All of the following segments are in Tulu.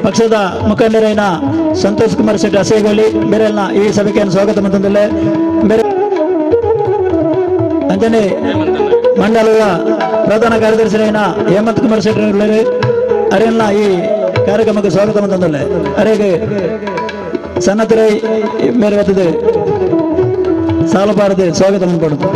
ಪಕ್ಷದ ಮುಖಂಡರೈನ ಸಂತೋಷ್ ಕುಮಾರ್ ಶೆಟ್ಟಿ ಅಸೇಗೋಲಿ ಮೇರೆಲ್ನ ಈ ಸಭೆಗೆ ಸ್ವಾಗತ ಮಂತಂದುಲ್ಲೆ. ಮೇರೆ ಅಂಚನೆ ಮಂಡಲದ ಪ್ರಧಾನ ಕಾರ್ಯದರ್ಶಿಯೈನ ಹೇಮಂತ್ ಕುಮಾರ್ ಶೆಟ್ಟಿ ಅರೆಲ್ಲ ಈ ಕಾರ್ಯಕ್ರಮಕ್ಕೆ ಸ್ವಾಗತ ಮಂತಂದುಲ್ಲೆ. ಅರೆಗೆ ಸನ್ನತರೈ ಮೇರೆ ಬರ್ತದೆ ಸಾಲಬಾರದೆ ಸ್ವಾಗತ ಮಂದ್ಕೊಡುದು.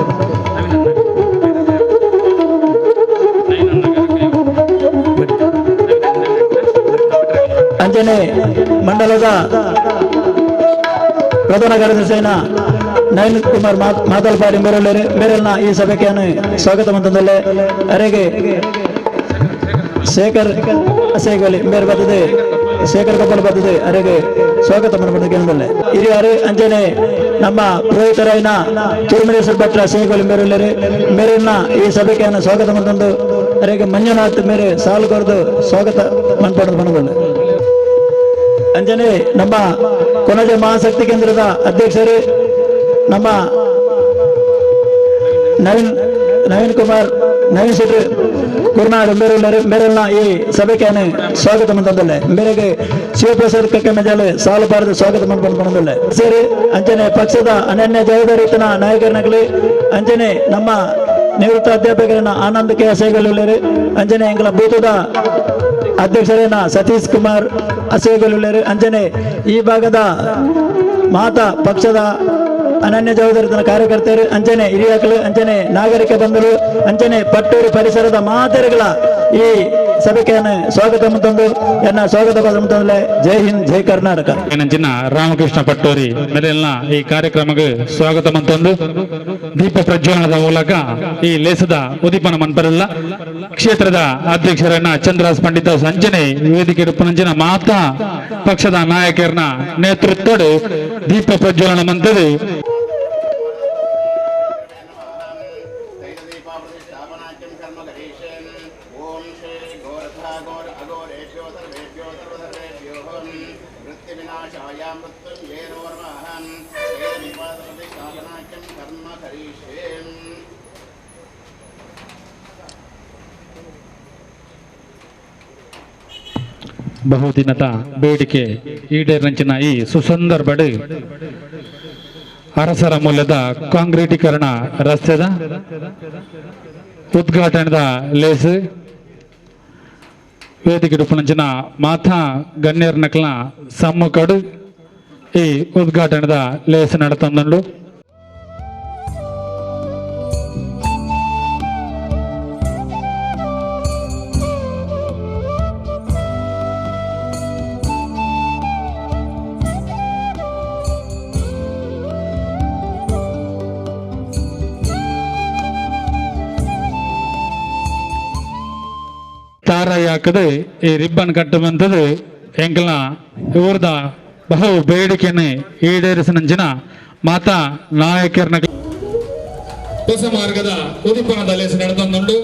ಅಂಚನೆ ಮಂಡಲದ ಪ್ರಧಾನ ಕಾರ್ಯದರ್ಶಿಯೈನ ನಯನ್ ಕುಮಾರ್ ಮಾತಲ್ಪಾಡಿ ಮೇರೆಲ್ನ ಈ ಸಭೆಗೆ ಸ್ವಾಗತ ಮಂತಂದುಲ್ಲೆ. ಅರೆಗೆ ಶೇಖರ್ ಅಸೇಗಲಿ ಮೇರೆ ಬರ್ತದೆ ಶೇಖರ್ ಕಪ್ಪಲ್ ಬರ್ತದೆ ಅರೆಗೆ ಸ್ವಾಗತ ಮಂದಲ್ಲೇ. ಹಿರಿಯರು ಅಂಚನೆ ನಮ್ಮ ಪುರೋಹಿತರೈನ ತಿರುಮಲೇಶ್ವರ ಭಟ್ರ ಸೇಗೋಲಿ ಮೇರೆಲ್ಲರು ಮೇರೆಲ್ನ ಈ ಸಭೆಗೆ ಸ್ವಾಗತ ಮಂತಂದು ಅರೆಗೆ ಮಂಜುನಾಥ್ ಮೇರೆ ಸಾಲು ಕೊರೆದು ಸ್ವಾಗತ ಮನ್ಪಡೋದು ಬಂದಲ್ಲ. ಅಂಜನೆ ನಮ್ಮ ಕೊಣಜೆ ಮಹಾಶಕ್ತಿ ಕೇಂದ್ರದ ಅಧ್ಯಕ್ಷರು ನಮ್ಮ ನವೀನ್ ನವೀನ್ ಕುಮಾರ್ ನವೀನ್ ಶೆಟ್ಟಿ ಕುರ್ನಾಡು ಮೇರೆಲ್ಲರು ಮೇರೆಲ್ನ ಈ ಸಭೆಗೆ ಸ್ವಾಗತ ಮಂತಂದಲ್ಲೇ. ಮೇರೆಗೆ ಶಿವಪ್ರಸಾದ್ ಕಕ್ಕೆ ಮೆಜಾಲೆ ಸಾಲು ಬಾರದು ಸ್ವಾಗತ ಮಂದ್ಕೊಂಡು ಬಂದಲ್ಲೇ. ಸೇರಿ ಅಂಚನೆ ಪಕ್ಷದ ಅನನ್ಯ ಜವಾಬ್ದಾರಿತನ ನಾಯಕರನಗಲಿ ಅಂಚನೆ ನಮ್ಮ ನಿವೃತ್ತ ಅಧ್ಯಾಪಕರನ್ನ ಆನಂದ್ ಕೆ ಅಸೇಗಲುಳ್ಳರು ಅಂಚನೆ ಎಂಗಳ ಬೂತದ ಅಧ್ಯಕ್ಷರೇನ ಸತೀಶ್ ಕುಮಾರ್ ಅಸೇಗಲುಳ್ಳರು ಅಂಚನೆ ಈ ಭಾಗದ ಮಾತಾ ಪಕ್ಷದ ಅನನ್ಯ ಜವಾಬ್ದಾರಿತನ ಕಾರ್ಯಕರ್ತರು ಅಂಚನೆ ಹಿರಿಯಾಕಲು ಅಂಚನೆ ನಾಗರಿಕ ಬಂಧುಗಳು ಅಂಚನೆ ಪಟ್ಟೂರು ಪರಿಸರದ ಮಾತೆರೆಗಳ ಈ ಸಭೆಗೆ ಸ್ವಾಗತ ಮಂತಂದು ಎನ್ನ ಸ್ವಾಗತ ಮಂತಂದ್ರೆ. ಜೈ ಹಿಂದ್, ಜೈ ಕರ್ನಾಟಕ. ಏನಂಚಿನ ರಾಮಕೃಷ್ಣ ಪಟ್ಟೋರಿ ಮೇಲೆಲ್ಲ ಈ ಕಾರ್ಯಕ್ರಮಕ್ಕೆ ಸ್ವಾಗತ ಮಂತಂದು ದೀಪ ಪ್ರಜ್ವಲನದ ಮೂಲಕ ಈ ಲೇಸದ ಉದೀಪನ ಮನ್ಪರಲ್ಲ ಕ್ಷೇತ್ರದ ಅಧ್ಯಕ್ಷರನ್ನ ಚಂದ್ರಾಸ್ ಪಂಡಿತ ಸಂಜನೆ ವೇದಿಕೆ ಪುನಂಚಿನ ಮಾತಾ ಪಕ್ಷದ ನಾಯಕರನ್ನ ನೇತೃತ್ವದ ದೀಪ ಪ್ರಜ್ವಲನ ಮಂತದೆ. ಬಹುದಿನದ ಬೇಡಿಕೆ ಈಡೇರಂಚಿನ ಈ ಸುಸಂದರ್ಭ ಅರಸರ ಮೂಲದ ಕಾಂಕ್ರೀಟೀಕರಣ ರಸ್ತೆದ ಉದ್ಘಾಟನೆದ ಲೇಸ್ ವೇದಿಕೆ ಉಪನಂಚಿನ ಮಾತಾ ಗಣ್ಯರ ನಕಲ ಸಮ್ಮುಖಡು ಈ ಉದ್ಘಾಟನೆದ ಲೇಸ್ ನಡತಂದುಂಡು. ತಾರಾಯಿ ಈ ರಿಬ್ಬನ್ ಕಟ್ಟುವಂಥದ್ದು ಎಂಕಲ್ನ ಊರ್ದ ಬಹು ಬೇಡಿಕೆಯನ್ನು ಈಡೇರಿಸಿನಂಚಿನ ಮಾತಾ ನಾಯಕರನ ಹೊಸ ಮಾರ್ಗದ ಉದೀಪನದ ಲೇಸ್ ನಡೆದಂದುಂಡು.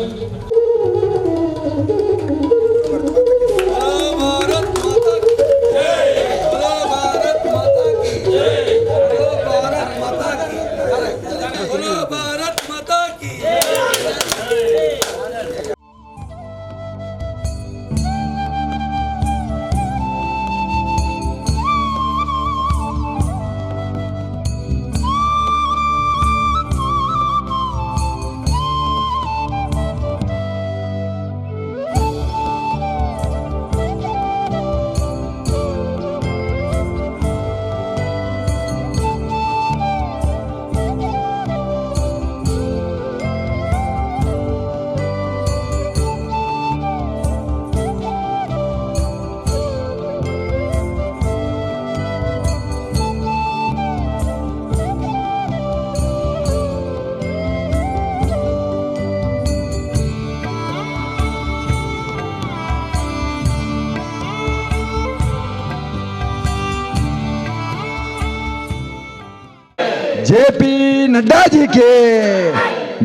जेपी नड्डा जी के,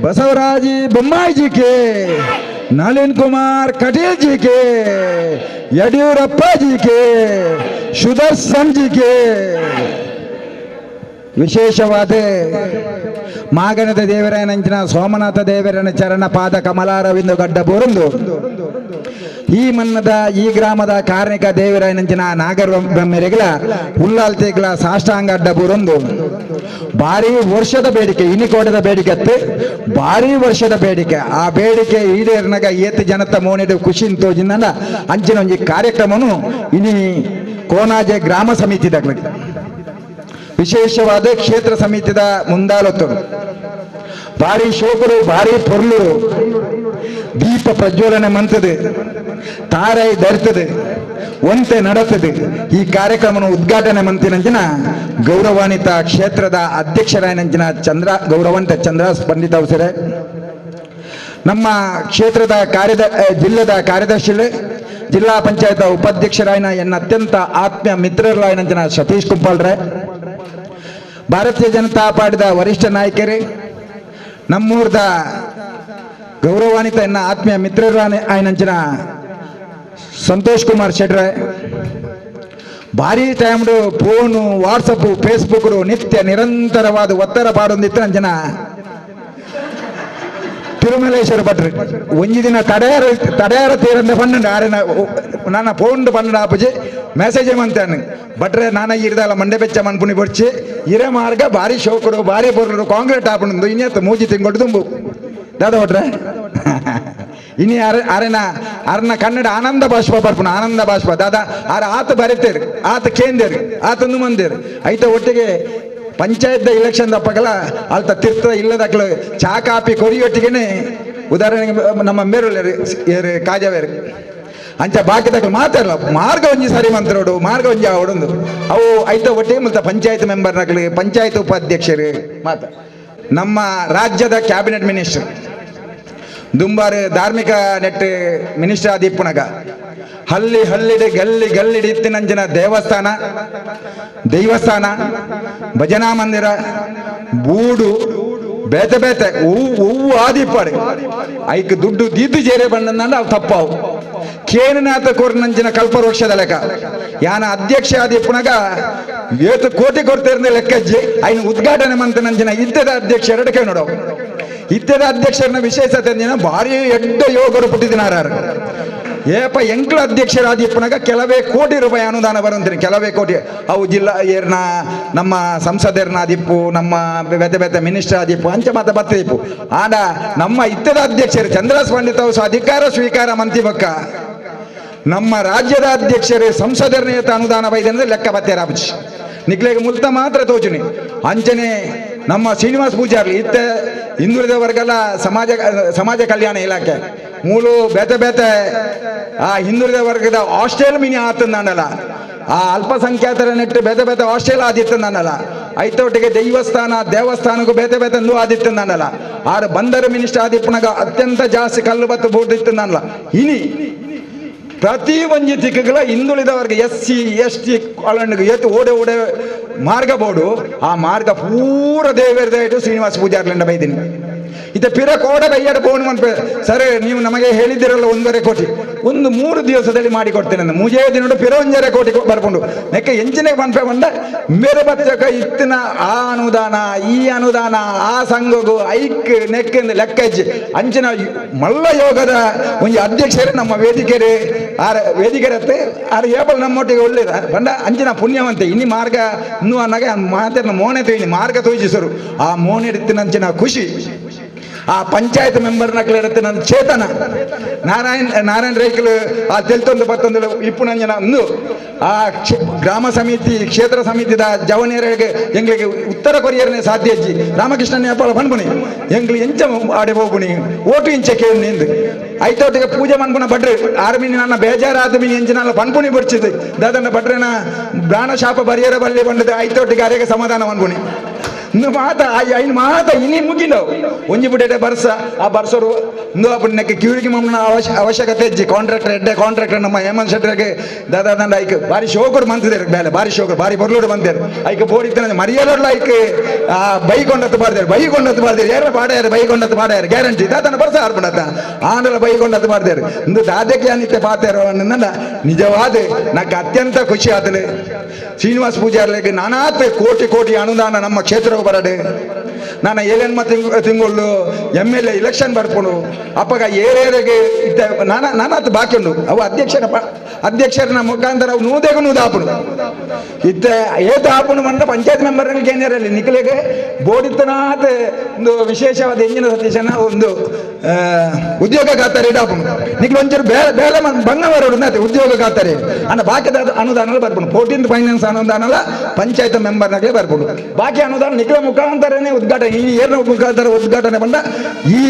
बसवराज बोम्मई जी के, नलिन कुमार कटील जी के, येडियुरप्पा जी के, सुदर्शन जी के. ವಿಶೇಷವಾದ ಮಾಗಣದ ದೇವರನಂಚಿನ ಸೋಮನಾಥ ದೇವರನ ಚರಣ ಪಾದ ಕಮಲಾರವಿಂದು ಗಡ್ಡ ಬೋರಂದು ಈ ಮನ್ನದ ಈ ಗ್ರಾಮದ ಕಾರ್ಣಿಕ ದೇವರಾಯನಂಚಿನ ನಾಗರ ಬ್ರಹ್ಮರಿಗಳ ಉಲ್ಲಾಲ್ತೆಗಳ ಸಾಷ್ಟಾಂಗ ಅಡ್ಡ ಬೂರೊಂದು ಭಾರಿ ವರ್ಷದ ಬೇಡಿಕೆ, ಇನಿಕೋಟದ ಬೇಡಿಕೆ ಅತ್ತೆ, ಭಾರಿ ವರ್ಷದ ಬೇಡಿಕೆ. ಆ ಬೇಡಿಕೆ ಈಡೇರಿನಾಗ ಏತ್ ಜನತ ಮೋನೆಡು ಖುಷಿ ತೋಜಿನ ಅಂಚಿನ ಒಂಜಿ ಕಾರ್ಯಕ್ರಮನು ಇನಿ ಕೋನಾಜೆ ಗ್ರಾಮ ಸಮಿತಿದಾಗ್ಲಿಕ್ಕೆ ವಿಶೇಷವಾದ ಕ್ಷೇತ್ರ ಸಮಿತಿದ ಮುಂದಾಲೊತ್ತು ಭಾರಿ ಶೋಕರು ಭಾರಿ ಪೊರ್ಲುರು ದೀಪ ಪ್ರಜ್ವಲನೆ ಮಂತದೆ, ತಾರೈ ಧರಿತದೆ, ಒಂತೆ ನಡತದೆ. ಈ ಕಾರ್ಯಕ್ರಮವನ್ನು ಉದ್ಘಾಟನೆ ಮಂತಿನಂಚಿನ ಗೌರವಾನ್ವಿತ ಕ್ಷೇತ್ರದ ಅಧ್ಯಕ್ಷರಾಯನಂಚಿನ ಚಂದ್ರ ಗೌರವಾನ್ವಿತ ಚಂದ್ರ ಪಂಡಿತ ಅವಸರೆ, ನಮ್ಮ ಕ್ಷೇತ್ರದ ಜಿಲ್ಲೆದ ಕಾರ್ಯದರ್ಶಿ, ಜಿಲ್ಲಾ ಪಂಚಾಯತ್ ಉಪಾಧ್ಯಕ್ಷರಾಯನ ಎನ್ನ ಅತ್ಯಂತ ಆತ್ಮೀಯ ಮಿತ್ರರಾಯನಂಚಿನ ಸತೀಶ್ ಕುಂಪಾಲ್ರೆ, ಭಾರತೀಯ ಜನತಾ ಪಾರ್ಟಿದ ವರಿಷ್ಠ ನಾಯಕರೇ, ನಮ್ಮೂರ್ದ ಗೌರವಾನ್ವಿತ ಎನ್ನ ಆತ್ಮೀಯ ಮಿತ್ರರ ಆಯನಂಚಿನ ಸಂತೋಷ್ ಕುಮಾರ್ ಶೆಟ್ರೆ, ಭಾರಿ ಟೈಮ್ಡು phone WhatsApp Facebook ನಿತ್ಯ ನಿರಂತರವಾದ ಒತ್ತರ ಪಾಡೊಂದಿತ್ತು ಅಂಜನ ತಿರುಮಲೇಶ್ವರ ಭಟ್ರು. ಒಂಜಿ ದಿನ ತಡೆಯಾರ ತಡೆಯಾರ ತೀರಂದ ಪನ್ನಂಡು ಆರೆನ ನನ್ನ ಫೋನ್ ಪನ್ನಡ ಆಪುಜಿ ಮೆಸೇಜ್ ಮಂತಾನು ಭಟ್ರೆ ನಾನ ಇರ್ದಲ್ಲ ಮಂಡೆ ಬೆಚ್ಚ ಮನ್ಪುನಿ ಬೊಡ್ಚಿ ಇರೇ ಮಾರ್ಗ ಭಾರಿ ಶೋಕರು ಭಾರಿ ಪೊರ್ಲು ಕಾಂಕ್ರೀಟ್ ಆಪುಂಡು ಇನ್ನೆತ್ತ ಮೂಜಿ ತಿಂಗೊಟ್ಟು ತುಂಬು ದಾದ ಭಟ್ರೆ. ಇನಿ ಅರೆನ ಅರ್ನ ಕನ್ನಡ ಆನಂದ ಬಾಷ್ಪ ಬರ್ಪುಣ ಆನಂದ ಬಾಷ್ಪ ದಾದಾ ಆರ ಆತ ಬರೀತೇರು ಆತ ಕೇಂದೇರು ಆತ ಮಂದೇರು ಐತ ಒಟ್ಟಿಗೆ ಪಂಚಾಯತ್ ಇಲೆಕ್ಷನ್ ದಪ್ಪಗಲ ಅಲ್ತ ತೀರ್ಥ ಇಲ್ಲದಕ್ಲು ಚಾ ಕಾಪಿ ಕೊರಿಯೊಟ್ಟಿಗೆನೆ ಉದಾಹರಣೆಗೆ ನಮ್ಮ ಮೇರುಳ್ಳೇರು ಏರು ಕಾಜವೇರು ಅಂಚ ಬಾಕಿದಕ್ಲು ಮಾತಾಡಲ್ಲ ಮಾರ್ಗ ಒಂಜಿ ಸರಿ ಮಂತ್ರೋಡು ಮಾರ್ಗ ಒಂಜಿ ಅವಡೊಂದು ಅವು ಐತ ಒಟ್ಟಿಗೆ ಮುಲ್ತ ಪಂಚಾಯತ್ ಮೆಂಬರ್ನಕ್ಲು ಪಂಚಾಯತ್ ಉಪಾಧ್ಯಕ್ಷರು ಮಾತ ನಮ್ಮ ರಾಜ್ಯದ ಕ್ಯಾಬಿನೆಟ್ ಮಿನಿಸ್ಟರ್ ದುಂಬಾರು ಧಾರ್ಮಿಕ ನೆಟ್ ಮಿನಿಸ್ಟರ್ ಆದಿಪ್ಪುನಗ ಹಳ್ಳಿ ಹಳ್ಳಿಡಿ ಗಲ್ಲಿ ಗಲ್ಲಿಡಿ ಇತ್ತಿನಂಚಿನ ದೇವಸ್ಥಾನ ದೈವಸ್ಥಾನ ಭಜನಾ ಮಂದಿರ ಬೂಡು ಬೇತೆ ಬೇತೆ ಹೂವು ಆದಿಪ್ಪಾಡು ಐಕ್ ದುಡ್ಡು ದಿದ್ದು ಜೇರೆ ಬಂದಂದ್ರೆ ಅವು ತಪ್ಪಾವು ಕೇನಿನಾಥ ಕೋರ್ನಂಚಿನ ಕಲ್ಪವೃಕ್ಷದ ಲೆಕ್ಕ ಯಾನ ಅಧ್ಯಕ್ಷ ಆದಿಪ್ಪುನಗ ಏತು ಕೋಟಿ ಕೊಡ್ತಿರ್ನ ಲೆಕ್ಕಜ್ಜಿ ಐನು ಉದ್ಘಾಟನೆ ಮಂತನಂಚಿನ ಇದ್ದದ ಅಧ್ಯಕ್ಷ ಎರಡಕ್ಕೆ ನೋಡವು ಇತ್ಯದ ಅಧ್ಯಕ್ಷರನ್ನ ವಿಶೇಷತೆ ಭಾರಿ ಎಡ್ಡ ಯೋಗರು ಪುಟ್ಟಿದಿನಾರು. ಏಪ ಎಂಕ್ಲ ಅಧ್ಯಕ್ಷರಾದಿಪ್ಪನಾಗ ಕೆಲವೇ ಕೋಟಿ ರೂಪಾಯಿ ಅನುದಾನ ಬರುವಂತೀನಿ, ಕೆಲವೇ ಕೋಟಿ ಅವು ಜಿಲ್ಲಾ ಏರ್ನ ನಮ್ಮ ಸಂಸದರ್ನ ಆದಿಪ್ಪು, ನಮ್ಮ ಬೇತೆ ಬೇತೆ ಮಿನಿಸ್ಟರ್ ಆದಿಪ್ಪು ಅಂಚೆ ಮಾತ ಬತ್ತಿಪ್ಪು. ಆಡ ನಮ್ಮ ಇತ್ತದ ಅಧ್ಯಕ್ಷರು ಚಂದ್ರಾಸ್ ಪಂಡಿತ್ ಅವರು ಅಧಿಕಾರ ಸ್ವೀಕಾರ ಮಂತಿ ಬಕ್ಕ ನಮ್ಮ ರಾಜ್ಯದ ಅಧ್ಯಕ್ಷರು ಸಂಸದರ್ನ ಅನುದಾನ ಬೈದೆ ಲೆಕ್ಕ ಬತ್ತೇರಾಪುಚಿ ನಿಕ್ಲೆಗೆ ಮುಲ್ತ ಮಾತ್ರ ತೋಚುನಿ. ಅಂಚನೆ ನಮ್ಮ ಶ್ರೀನಿವಾಸ ಪೂಜಾರ್ಲಿ ಇತ್ತ ಹಿಂದುಳಿದ ವರ್ಗಲ ಸಮಾಜ ಸಮಾಜ ಕಲ್ಯಾಣ ಇಲಾಖೆ ಮೂಲು ಬೇತೆ ಬೇತೆ ಆ ಹಿಂದುಳಿದ ವರ್ಗದ ಹಾಸ್ಟೆಲ್ ಮಿನಿ ಆತಂದಾನಲ್ಲ, ಆ ಅಲ್ಪಸಂಖ್ಯಾತರ ನೆಟ್ಟು ಬೇತೆ ಬೇತೆ ಹಾಸ್ಟೆಲ್ ಆದಿತ್ತಂದಾನಲ್ಲ, ಐತೊಟ್ಟಿಗೆ ದೈವಸ್ಥಾನ ದೇವಸ್ಥಾನಕ್ಕೂ ಬೇತೆ ಬೇತೆ ಅಂದು ಆದಿತ್ತಂದಾನಲ್ಲ, ಆರು ಬಂದರು ಮಿನಿಸ್ಟರ್ ಆದಿಪ್ಪನಾಗ ಅತ್ಯಂತ ಜಾಸ್ತಿ ಕಲ್ಲು ಬತ್ತು ಬೋರ್ಡ್ ಇತ್ತಂದಾನಲ್ಲ. ಇನಿ ಪ್ರತಿ ಒಂಜಿ ತಿಕ್ಕುಗಳ ಹಿಂದುಳಿದ ವರ್ಗ S C S T ಕಾಲೋನಿಗೆ ಏತು ಓಡೆ ಓಡೆ ಮಾರ್ಗ ಬೋಡು ಆ ಮಾರ್ಗ ಪೂರ ದೇವರದಾಯಿತು ಶ್ರೀನಿವಾಸ ಪೂಜಾರ್ಲಿಂದ ಬೈದಿನಿ. ಇತ ಪಿರ ಕೋಡ ಬೈಯಾಡ ಬೋನು ಮನ್ಪೆ ಸರ್ ನೀವು ನಮಗೆ ಹೇಳಿದ್ದೀರಲ್ಲ 1.5 ಕೋಟಿ ಒಂದು 3 ದಿವಸದಲ್ಲಿ ಮಾಡಿ ಕೊಡ್ತೇನೆ ಅಂದ ಮೂಜೇ ದಿನ ಪಿರ 1.5 ಕೋಟಿ ಬರ್ಕೊಂಡು ನೆಕ್ಕೆ ಎಂಚಿನ ಮನ್ಪೆ ಬಂದ ಮೇರೆ ಬಚ್ಚಕ ಇತ್ತಿನ ಆ ಅನುದಾನ ಈ ಅನುದಾನ ಆ ಸಂಘಗು ಐಕ್ ನೆಕ್ ಲೆಕ್ಕಜ್ಜಿ ಅಂಚಿನ ಮಲ್ಲ ಯೋಗದ ಒಂಜಿ ಅಧ್ಯಕ್ಷರೇ ನಮ್ಮ ವೇದಿಕೆರೆ ಆರ ವೇದಿಕೆರತ್ತೆ ಆರ ಏಪಲ್ ನಮ್ಮೊಟ್ಟಿಗೆ ಒಳ್ಳೇದ ಬಂಡ ಅಂಚಿನ ಪುಣ್ಯವಂತೆ ಇನಿ ಮಾರ್ಗ ಇನ್ನೂ ಅನ್ನಾಗ ಮಾತಿನ ಮೋನೆ ತೊಯ್ನಿ ಮಾರ್ಗ ತೊಯ್ಜಿಸರು ಆ ಮೋನೆ ಇತ್ತಿನ ಅಂಚಿನ ಖುಷಿ ಆ ಪಂಚಾಯತ್ ಮೆಂಬರ್ನ ಇರುತ್ತೆ ನನ್ನ ಚೇತನ ನಾರಾಯಣ್ ನಾರಾಯಣ್ ರೈಕಲು ಆ ತೆಲ್ತೊಂದು ಪತ್ತೊಂದು ಇಪ್ಪುನಂಜನ ಅಂದು ಆ ಗ್ರಾಮ ಸಮಿತಿ ಕ್ಷೇತ್ರ ಸಮಿತಿದ ಜವನಿಯರಿಗೆ ಎಂಗಳಿಗೆ ಉತ್ತರ ಕೊರಿಯರ್ನೇ ಸಾಧ್ಯ ಅಜ್ಜಿ ರಾಮಕೃಷ್ಣ ನೇಪಾಳ ಪನ್ಪುನಿ ಎಂಗ್ಲಿ ಎಂಚ ಆಡೆ ಹೋಗುನಿ ಓಟು ಇಂಚ ಕೇಳಿ ನಿಂದು ಐತೊಟ್ಟಿಗೆ ಪೂಜೆ ಮನ್ಪುನ ಭಟ್ರು ಆರ್ಮಿನಿ ನನ್ನ ಬೇಜಾರಾದ ಮೀನಿ ಎಂಚಿನಲ್ಲ ಪನ್ಪುನಿ ಬಿಡ್ಚಿದ್ದು ದಾದನ್ನ ಭಟ್ರನ ಬ್ರಾಣ ಶಾಪ ಬರಿಯರ ಬಲ್ಲಿ ಬಂದದ್ದು ಐತೊಟ್ಟಿಗೆ ಅರೆಗೆ ಸಮಾಧಾನ ಮನ್ಪುನಿ ಇನ್ನು ಮಾತ ಐನು ಮಾತ ಇನಿ ಮುಗಿದವು ಒಂಜಿ ಬುಡೇಟೆ ಬರ್ಸ ಆ ಬರ್ಸೋರು ಇಂದು ಅಪ್ಪು ಕ್ಯೂರಿಗೆ ಮಮ್ಮನ ಅವಶ್ಯಕತೆ ಇಜ್ಜಿ ಕಾಂಟ್ರಾಕ್ಟರ್ ಎಡ್ಡೆ ಕಾಂಟ್ರಾಕ್ಟರ್ ನಮ್ಮ ಹೇಮಂತ್ ಶೆಟ್ಟರಿಗೆ ದಾದಾ ದಂಡ ಐಕ್ ಭಾರಿ ಶೋಕರು ಮಂತಿದ್ದಾರೆ ಬೇಲೆ ಭಾರಿ ಶೋಕರು ಭಾರಿ ಬೊರ್ಲೋಡು ಬಂದಿದ್ದಾರೆ ಐಕ್ ಬೋಡಿತ್ತ ಮರಿಯಲೋಡ್ಲ ಐಕ್ ಆ ಬೈ ಕೊಂಡತ್ತು ಬಾರ್ದಾರೆ ಬೈ ಕೊಂಡತ್ತು ಬಾರ್ದಾರೆ ಯಾರ ಬಾಡ್ಯಾರ ಬೈ ಕೊಂಡತ್ತು ಬಾಡ್ಯಾರ ಗ್ಯಾರಂಟಿ ದಾದನ ಬರ್ಸ ಆರ್ಪಣತ್ತ ಆಂಡಲ ಬೈ ಕೊಂಡತ್ತು ಬಾರ್ದಾರೆ ಇಂದು ದಾದಕ್ಕೆ ಅನಿತ್ತೆ ಪಾತಾರೋ ಅನ್ನಂದ ನಿಜವಾದ ನಂಗೆ ಅತ್ಯಂತ ಖುಷಿ ಆತಲೆ ಶ್ರೀನಿವಾಸ ಪೂಜಾರ್ಲಿಗೆ ನಾನಾತ್ ಕೋಟಿ ಕೋಟಿ ಅನುದಾನ ನಮ್ಮ ಕ್ಷೇತ್ರಕ್ಕೆ ಬರಡೆ ನಾನು ಏಳೆನ್ಮ ತಿಂಗಳು M L A election ಬರ್ಪುಂಡು ಅಪ್ಪಗ ಏರೇರಿಗೆ ಇತ್ತ ನಾನಾತ್ ಬಾಕಿ ಉಂಡು ಅವು ಅಧ್ಯಕ್ಷರನ ಮುಖಾಂತರ ಅವು ನೂದೆಗೂ ನೂದು ಆಪುಂಡು ಇತ್ತ ಏತು ಆಪುಂಡು ಮಂಡ ಪಂಚಾಯತ್ ಮೆಂಬರ್ ಕೇಂದ್ರಲ್ಲಿ ನಿಖಲೆಗೆ ಬೋಡಿತ್ತನಾತ್ ಒಂದು ವಿಶೇಷವಾದ ಎಂಜಿನ ಸತೀಶನ ಒಂದು ಉದ್ಯೋಗ ಖಾತಾರೆ ಇಡಾಪುಂಡು ನಿಖಲು ಒಂಚೂರು ಬೇಲೆ ಬೇಲೆ ಬಂಗವರಡು ಉದ್ಯೋಗ ಖಾತಾರೆ ಅನ್ನ ಬಾಕಿದ ಅನುದಾನ ಬರ್ಪುಂಡು 14th finance ಅನುದಾನಲ ಪಂಚಾಯತ್ ಮೆಂಬರ್ನಾಗಲೇ ಬರ್ಪುಂಡು ಬಾಕಿ ಅನುದಾನ ನಿಖಲ ಮುಖಾಂತರನೇ ಉದ್ಘಾಟನೆ ಈ ಏರ್ನ ಮುಖಾಂತರ ಉದ್ಘಾಟನೆ ಬಂದ ಈ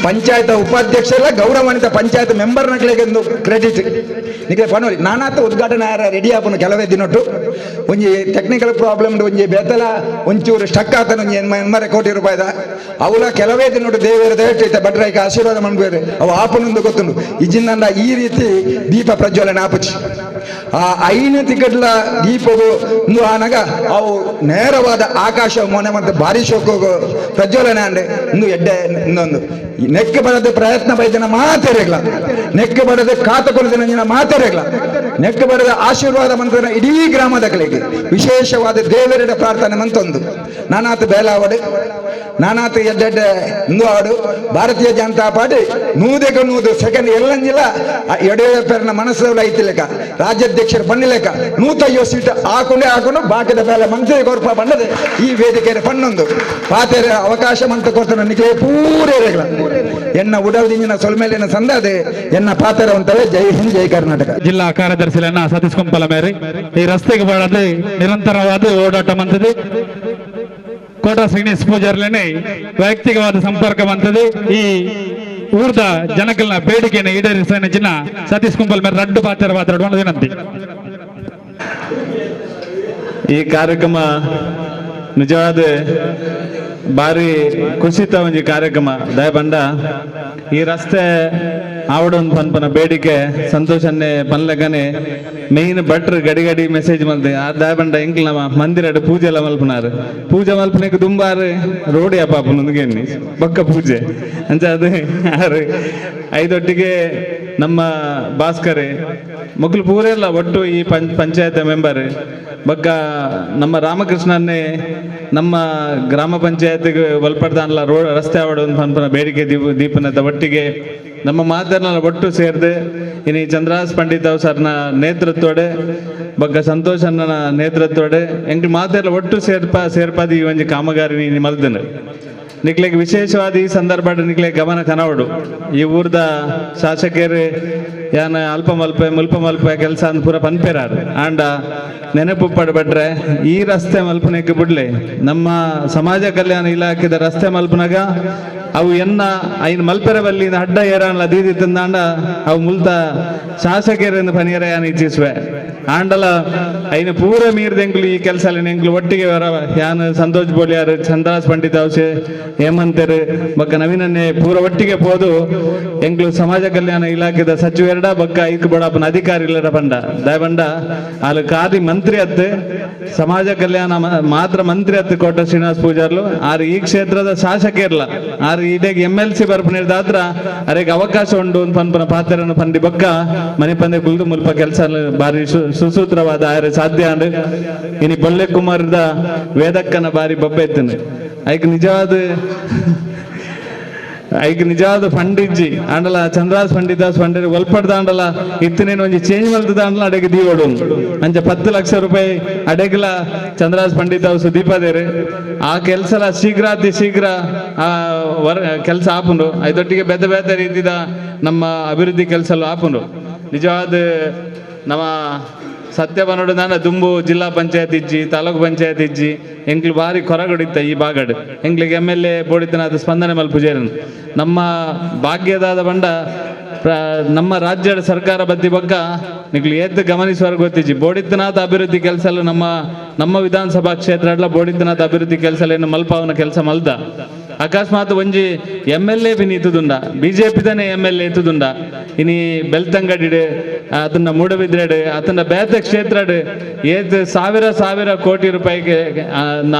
ಪಂಚಾಯತ್ ಉಪಾಧ್ಯಕ್ಷರ ಗೌರವಾನ್ವಿತ ಪಂಚಾಯತ್ ಮೆಂಬರ್ನಗಳಿಗೆ ಒಂದು ಕ್ರೆಡಿಟ್ ನಿಖಲೆ ಪನೋಲಿ ನಾನಾತ ಉದ್ಘಾಟನೆ ರೆಡಿ ಆಪುನು ಕೆಲವೇ ದಿನೊಟ್ಟು ಒಂಜಿ ಟೆಕ್ನಿಕಲ್ ಪ್ರಾಬ್ಲಮ್ ಒಂಜಿ ಬೇತಲ ಒಂಚೂರು ಸ್ಟಕ್ ಆತನ ಒಂಜಿ ಎನ್ಮರೆ ಕೋಟಿ ರೂಪಾಯಿದ ಅವಲ ಕೆಲವೇ ದಿನೊಟ್ಟು ದೇವರ ದಯವಿಟ್ಟು ಭಟ್ರಾಯಿಕ ಆಶೀರ್ವಾದ ಮನ್ಬೇರು ಅವು ಆಪನೊಂದು ಗೊತ್ತುಂಡು ಇಜಿಂದ ಈ ರೀತಿ ದೀಪ ಪ್ರಜ್ವಲನೆ ಆಪುಚಿ ಆ 5 ತಿಕಡ್ಲ ದೀಪವು ಒಂದು ಆನಾಗ ಅವು ನೇರವಾದ ಆಕಾಶ ಮೊನೆ ಮತ್ತು ಭಾರಿ ಶೋಕ ಪ್ರಜ್ವಲನೆ ಅಂಡೆ ಇಂದು ಎಡ್ಡೆ ಇನ್ನೊಂದು ನೆಕ್ ಬಡದ ಪ್ರಯತ್ನ ಬೈದನ ಮಾತೇರೆಗ್ಲ ನೆಕ್ ಬಡದ ಕಾತ ಕೊಲದಿನ ಮಾತೇರೆಗ್ಲ ನೆಕ್ ಬಡದ ಆಶೀರ್ವಾದ ಮಂತ್ರನ ಇಡೀ ಗ್ರಾಮದ ಕಲೆಗೆ ವಿಶೇಷವಾದ ದೇವರೆಡ ಪ್ರಾರ್ಥನೆ ಮಂತೊಂದು ನಾನಾತ ಬೇಲಾವಡು ನಾನಾತ ಎಡ್ಡೆಡ್ಡೆ ಇಂದು ಆಡು ಭಾರತೀಯ ಜನತಾ ಪಾರ್ಟಿ ನೂದೆಗೆ ನೂದು ಸೆಕೆಂಡ್ ಎಲ್ಲಂಜಿಲ್ಲ ಯಡಿಯೂರಪ್ಪನ ಮನಸ್ಸು ಐತಿಲೆಕ್ಕ ರಾಜ್ಯಾಧ್ಯಕ್ಷರು ಪನ್ನಿಲೆಕ್ಕ 150 ಸೀಟ್ ಹಾಕೊಂಡೇ ಹಾಕೊಂಡು ಬಾಕಿದ ಬೇಲೆ ಮಂತ್ರಿ ಕೊರ್ಪ ಬಂದದೆ ಈ ವೇದಿಕೆಯ ಪನ್ನೊಂದು ಪಾತೆರ ಅವಕಾಶ ಮಂತ ಕೊಡ್ತಾನೆ ನಿಖಲೆ ಪೂರೇರೆಗಳ ಎನ್ನ ಉಡಲ್ದಿಂಜಿನ ಸೊಲ್ಮೇಲಿನ ಸಂದಾದೆ ಎನ್ನ ಪಾತೆರ ಅಂತಲೇ. ಜೈ ಹಿಂದ್, ಜೈ ಕರ್ನಾಟಕ. ಜಿಲ್ಲಾ ಕಾರ್ಯದರ್ಶಿಗಳನ್ನ ಸತೀಶ್ ಕುಂಪಲ ಮೇರೆ ಈ ರಸ್ತೆಗೆ ಬರದೆ ನಿರಂತರವಾದ ಓಡಾಟ ಮಂತದೆ ಕೋಟ ಶ್ರೀನಿವಾಸ ಪೂಜಾರ್ಲೇನೆ ವೈಯಕ್ತಿಕವಾದ ಸಂಪರ್ಕ ಬಂತದೆ ಈ ಊರ್ದ ಜನಕಲ್ನ ಬೇಡಿಕೆಯನ್ನು ಈಡೇರಿಸಿನ ಸತೀಶ್ ಕುಂಪಲ್ ಮೇರೆ ರಡ್ಡು ಪಾತ್ರ ಮಾತಾಡುವ ವಿನಂತಿ. ಈ ಕಾರ್ಯಕ್ರಮ ನಿಜವಾದ ಭಾರಿ ಖುಷಿತ ಒಂಜಿ ಕಾರ್ಯಕ್ರಮ ದಯಬಂಡ ಈ ರಸ್ತೆ ಆವಡೊಂದು ಪನ್ಪನ ಬೇಡಿಕೆ ಸಂತೋಷನ್ನೇ ಪನ್ಲಗನೆ ಮೇನ್ ಭಟ್ರು ಗಡಿ ಗಡಿ ಮೆಸೇಜ್ ಮಲ್ತೆ ಆ ದಯಬಂಡ ಎಂಕ್ಲ ನಮ್ಮ ಮಂದಿರಡು ಪೂಜೆ ಎಲ್ಲ ಮಲ್ಪನಾರು ಪೂಜೆ ಮಲ್ಪನೆಗೆ ದುಂಬಾರು ರೋಡಿ ಅಪ್ಪ ಬೊಕ್ಕ ಪೂಜೆ ಅಂಚ ಅದು ಆರು ಐದೊಟ್ಟಿಗೆ ನಮ್ಮ ಭಾಸ್ಕರೇ ಮಕ್ಕಳು ಪೂರೆಲ್ಲ ಒಟ್ಟು ಈ ಪಂಚಾಯತ್ ಮೆಂಬರ್ ಬಗ್ಗ ನಮ್ಮ ರಾಮಕೃಷ್ಣನ್ನೇ ನಮ್ಮ ಗ್ರಾಮ ಪಂಚಾಯತ್ಗೆ ಒಲ್ಪಡ್ದಾನಲ್ಲ ರೋಡ್ ರಸ್ತೆ ಆವಡ ಒಂದು ಪನ್ಪನ ಬೇಡಿಕೆ ದೀಪನದ ಒಟ್ಟಿಗೆ ನಮ್ಮ ಮಾತನ್ನ ಒಟ್ಟು ಸೇರಿದೆ ಇನಿ ಚಂದ್ರಹಾಸ್ ಪಂಡಿತ್ ಸರ್ನ ನೇತೃತ್ವಡೆ ಬಗ್ಗ ಸಂತೋಷ್ ಅಣ್ಣನ ನೇತೃತ್ವಡೆ ಎಂಕ್ ಮಾತೆಲ್ಲ ಒಟ್ಟು ಸೇರ್ಪಾದಿ ಈ ಒಂಜಿ ಕಾಮಗಾರಿ ನೀ ಮಲ್ದನು ನಿಕ್ಲೆಗ್ ವಿಶೇಷವಾದ ಈ ಸಂದರ್ಭ ನಿಕ್ಲೆ ಗಮನ ಕನವಡು ಈ ಊರ್ದ ಶಾಸಕರು ಯಾನ ಅಲ್ಪ ಮಲ್ಪ ಮುಲ್ಪ ಮಲ್ಪ ಕೆಲಸ ಅಂದ್ ಪೂರ ಪನ್ಪೇರಾರು ಆಂಡ ನೆನಪು ಪಡ್ಬಟ್ರೆ ಈ ರಸ್ತೆ ಮಲ್ಪನೆಗೆ ಬಿಡ್ಲೆ ನಮ್ಮ ಸಮಾಜ ಕಲ್ಯಾಣ ಇಲಾಖೆದ ರಸ್ತೆ ಮಲ್ಪನಾಗ ಅವು ಎನ್ನ ಐನ್ ಮಲ್ಪೆರ ಬಲ್ಲಿ ಅಡ್ಡ ಏರಾನ್ಲ ದೀದಿ ತಂದಾಂಡ ಅವು ಮುಲ್ತ ಶಾಸಕರಿಂದ ಪನಿಯರ ಯಾನ್ ಇಚ್ಛಿಸುವೆ ಆಂಡಲ ಐನ ಪೂರ ಮೀರ್ದೆಂಕ್ಲು ಈ ಕೆಲಸ ಎಂಕ್ಲು ಒಟ್ಟಿಗೆ ಯಾನ್ ಸಂತೋಷ್ ಬೋಳಿಯಾರು ಚಂದ್ರಾಸ್ ಪಂಡಿತ್ ಅವಸೆ ಹೇಮಂತರು ಬಕ್ಕ ನವೀನನ್ನೇ ಪೂರ ಒಟ್ಟಿಗೆ ಪೋದು ಎಂಕ್ಲು ಸಮಾಜ ಕಲ್ಯಾಣ ಇಲಾಖೆದ ಸಚಿವರಡ ಬಕ್ಕ ಐಕ್ ಬಡಪ್ಪನ ಅಧಿಕಾರಿಗಳರ ಬಂಡ ದಯಬಂಡ ಅಲ್ಲಿ ಖಾದಿ ಮಂತ್ರಿ ಅತ್ತೆ ಸಮಾಜ ಕಲ್ಯಾಣ ಮಾತ್ರ ಮಂತ್ರಿ ಅತ್ತೆ ಕೋಟ ಶ್ರೀನಿವಾಸ ಪೂಜಾರ್ಲು ಆರು ಈ ಕ್ಷೇತ್ರದ ಶಾಸಕ ಇರ್ಲ ಆರು ಇದೀಗ M L C ಬರ್ಪನಿರ್ದಾತ್ರ ಅರೆಗೆ ಅವಕಾಶ ಉಂಡು ಪನ್ಪನ ಪಾತ್ರನ ಪಂಡಿ ಬಕ್ಕ ಮನೆ ಪಂದೆ ಕುಲ್ದು ಮುಲ್ಪ ಕೆಲಸ ಬಾರಿ ಸುಸೂತ್ರವಾದ ಆರೆ ಸಾಧ್ಯ ಅಂಡ್ ಇನಿ ಬೊಲ್ಲೆ ಕುಮಾರದ ವೇದಕ್ಕನ ಬಾರಿ ಬೊಬ್ಬೆ ಎತ್ತನೆ ಐಕ್ ನಿಜವಾದ ಫಂಡ್ ಇಜ್ಜಿ ಆಂಡಲ ಚಂದ್ರಾಸ್ ಪಂಡಿತಾಸ್ ಫಂಡ್ ಒಲ್ಪಡ್ದ ಆಂಡಲ ಇತ್ತನೇನು ಒಂಜಿ ಚೇಂಜ್ ಮಲ್ತದ ಆಂಡಲ ಅಡೆಗೆ ದೀವಡು ಅಂಚ 10 ಲಕ್ಷ ರೂಪಾಯಿ ಅಡೆಗ್ಲ ಚಂದ್ರಾಸ್ ಪಂಡಿತಾಸ್ ದೀಪದೇರು ಆ ಕೆಲಸಲ ಶೀಘ್ರ ಅತಿ ಶೀಘ್ರ ಆ ಕೆಲಸ ಆಪುಂಡು ಐದೊಟ್ಟಿಗೆ ಬೇತೆ ಬೇತೆ ರೀತಿದ ನಮ್ಮ ಅಭಿವೃದ್ಧಿ ಕೆಲಸ ಆಪುಂಡು ನಿಜವಾದ ನಮ್ಮ ಸತ್ಯ ಬನ್ನೋಡು ನಾನು ದುಂಬು ಜಿಲ್ಲಾ ಪಂಚಾಯತ್ ಇಜ್ಜಿ ತಾಲೂಕು ಪಂಚಾಯತ್ ಇಜ್ಜಿ ಎಂಕ್ಲು ಭಾರಿ ಕೊರಗಡಿತ್ತ ಈ ಭಾಗಡ್ ಎಂಕ್ಲಿಗೆ M L A ಬೋಡಿತನ ಅದು ಸ್ಪಂದನೆ ಮಲ್ಪುಜೇರನ್ ನಮ್ಮ ಭಾಗ್ಯದಾದ ಬಂಡ ನಮ್ಮ ರಾಜ್ಯದ ಸರ್ಕಾರ ಬದ್ದಿ ಬಗ್ಗ ನಿಕ್ಲು ಏತ್ ಗಮನಿಸುವವರೆಗೆ ಗೊತ್ತಿಜ್ಜಿ ಬೋಡಿತ್ತನಾಥ ಅಭಿವೃದ್ಧಿ ಕೆಲಸ ನಮ್ಮ ನಮ್ಮ ವಿಧಾನಸಭಾ ಕ್ಷೇತ್ರ ಅಡ್ಲ ಬೋಡಿತ್ತನಾಥ ಅಭಿವೃದ್ಧಿ ಕೆಲಸ ಏನು ಮಲ್ಪಾವನ ಕೆಲಸ ಮಲ್ದ ಅಕಸ್ಮಾತ್ ಒಂಜಿ M L A bin ಇತ್ತುದುಂಡ ಬಿಜೆಪಿದನೇ M L A ಇತ್ತುದುಂಡ ಇನಿ ಬೆಳ್ತಂಗಡಿಡು ಅದನ್ನ ಮೂಡಬಿದ್ರೆಡು ಅದನ್ನ ಬೇತೆ ಕ್ಷೇತ್ರಡು ಏತ್ ಸಾವಿರ ಸಾವಿರ ಕೋಟಿ ರೂಪಾಯಿಗೆ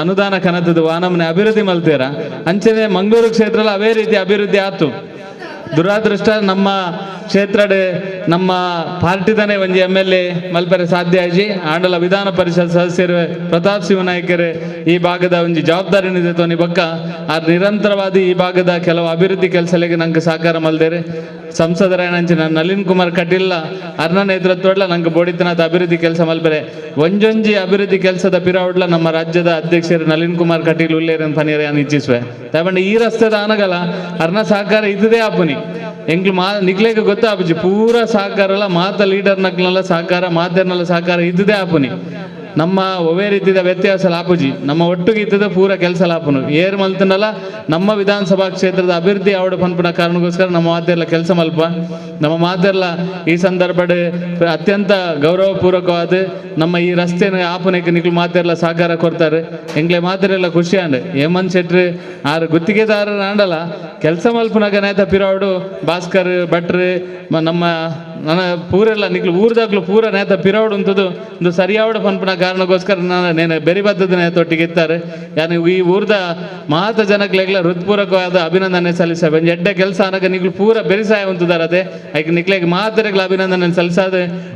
ಅನುದಾನ ಕನತದ ವಾನಮನೆ ಅಭಿವೃದ್ಧಿ ಮಲ್ತೀರ ಅಂಚನೆ ಮಂಗಳೂರು ಕ್ಷೇತ್ರ ಅವೇ ರೀತಿ ಅಭಿವೃದ್ಧಿ ಆತು. ದುರಾದೃಷ್ಟ ನಮ್ಮ ಕ್ಷೇತ್ರಡ್ ನಮ್ಮ ಪಾರ್ಟಿದನೇ ಒಂಜಿ M L A ಮಲ್ಪರೆ ಸಾಧ್ಯ ಆಜಿ ಆಂಡಲ ವಿಧಾನ ಪರಿಷತ್ ಸದಸ್ಯರು ಪ್ರತಾಪ್ ಸಿಂಹ ನಾಯ್ಕರು ಈ ಭಾಗದ ಒಂಜಿ ಜವಾಬ್ದಾರಿ ತೋನಿ ಬಕ್ಕ ಆ ನಿರಂತರವಾದ ಈ ಭಾಗದ ಕೆಲವು ಅಭಿವೃದ್ಧಿ ಕೆಲಸಗಳಿಗೆ ನಂಗೆ ಸಹಕಾರ ಮಲ್ದೇರು. ಸಂಸದರಾಯಣಂಚಿನ ನಳಿನ್ ಕುಮಾರ್ ಕಟೀಲ್ ಅರ್ನ ನೇತೃತ್ವಡ್ಲ ನಂಗೆ ಬೋಡಿತನಾಥ ಅಭಿವೃದ್ಧಿ ಕೆಲಸ ಮಲ್ಪರೆ ಒಂಜೊಂಜಿ ಅಭಿವೃದ್ಧಿ ಕೆಲಸದ ಪಿರಾವುಡ್ಲ ನಮ್ಮ ರಾಜ್ಯದ ಅಧ್ಯಕ್ಷರು ನಳಿನ್ ಕುಮಾರ್ ಕಟೀಲ್ ಉಲ್ಲೇರನ್ ಪನೀರ್ ಇಚ್ಛಿಸುವೆ. ದಯಪಂಡ ಈ ರಸ್ತೆದ ಆನಗಲ ಅರ್ನ ಸಹಕಾರ ಇದ್ದದೇ ಆಪುನಿ ಎಂಕ್ಲು ಮಾ ನಿಕ್ಲೇಗ ಗೊತ್ತಾಪುಜಿ ಪೂರ ಸಹಕಾರಲ್ಲ ಮಾತ ಲೀಡರ್ ನಕ್ಲೆಲ್ಲ ಸಹಕಾರ ಮಾತೆರ್ನೆಲ್ಲ ಸಹಕಾರ ಇದ್ದದೇ ಆಪುನಿ. ನಮ್ಮ ಒವೇ ರೀತಿಯ ವ್ಯತ್ಯಾಸ ಲಾಪುಜಿ ನಮ್ಮ ಒಟ್ಟಿಗೆ ಇದ್ದದ ಪೂರ ಕೆಲಸ ಲಾಪುನು ಏರ್ ಮಲ್ತನಲ್ಲ ನಮ್ಮ ವಿಧಾನಸಭಾ ಕ್ಷೇತ್ರದ ಅಭಿವೃದ್ಧಿ ಆವಡ ಪನ್ಪುನ ಕಾರಣಕ್ಕೋಸ್ಕರ ನಮ್ಮ ಮಾತೆಲ್ಲ ಕೆಲಸ ಮಲ್ಪ ನಮ್ಮ ಮಾತೆಲ್ಲ ಈ ಸಂದರ್ಭ ಅತ್ಯಂತ ಗೌರವಪೂರ್ವಕವಾದ ನಮ್ಮ ಈ ರಸ್ತೆನ ಆಪುನೆಗೆ ನಿಕ್ಲು ಮಾತೆಲ್ಲ ಸಹಕಾರ ಕೊಡ್ತಾರೆ. ಎಂಗ್ಲೆ ಮಾತೆಲ್ಲ ಖುಷಿ ಅಂಡ್ ಹೇಮಂತ್ ಶೆಟ್ರು ಆರು ಗುತ್ತಿಗೆದಾರರು ಆಂಡಲ್ಲ ಕೆಲಸ ಮಲ್ಪುನಾಗ ನೇತ ಪಿರಾವಡು ಭಾಸ್ಕರ್ ಭಟ್ರು ನಮ್ಮ ನನ್ನ ಪೂರೆಲ್ಲ ನಿಕ್ಲು ಊರ್ದಾಗ್ಲು ಪೂರ ನೇತ ಪಿರಾವಡು ಅಂತದ್ದು ಒಂದು ಸರಿಯಾವಡ ಪನ್ಪುನ ಕಾರಣಕ್ಕೋಸ್ಕರ ನಾನು ನೇನು ಬೆರಿ ಬದ್ಧದ ನೇತೊಟ್ಟಿಗೆ ಇತ್ತಾರೆ. ಯಾನು ಈ ಊರ್ದ ಮಾತ ಜನಕ್ಲೆಗ್ಲ ಹೃತ್ಪೂರ್ವಕವಾದ ಅಭಿನಂದನೆ ಸಲ್ಲಿಸ ಒಂಜಿ ಎಡ್ಡೆ ಕೆಲಸ ಅನಗ ನಿಕ್ಲು ಪೂರ ಬೆರಿಸಾಯ ಉಂತುದಾರ ಅದೇ ಐಕ್ ನಿಕ್ಲೆಗ್ ಮಾತೆರೆಗ್ಲ ಅಭಿನಂದನೆ ಸಲ್ಲಿಸಾದ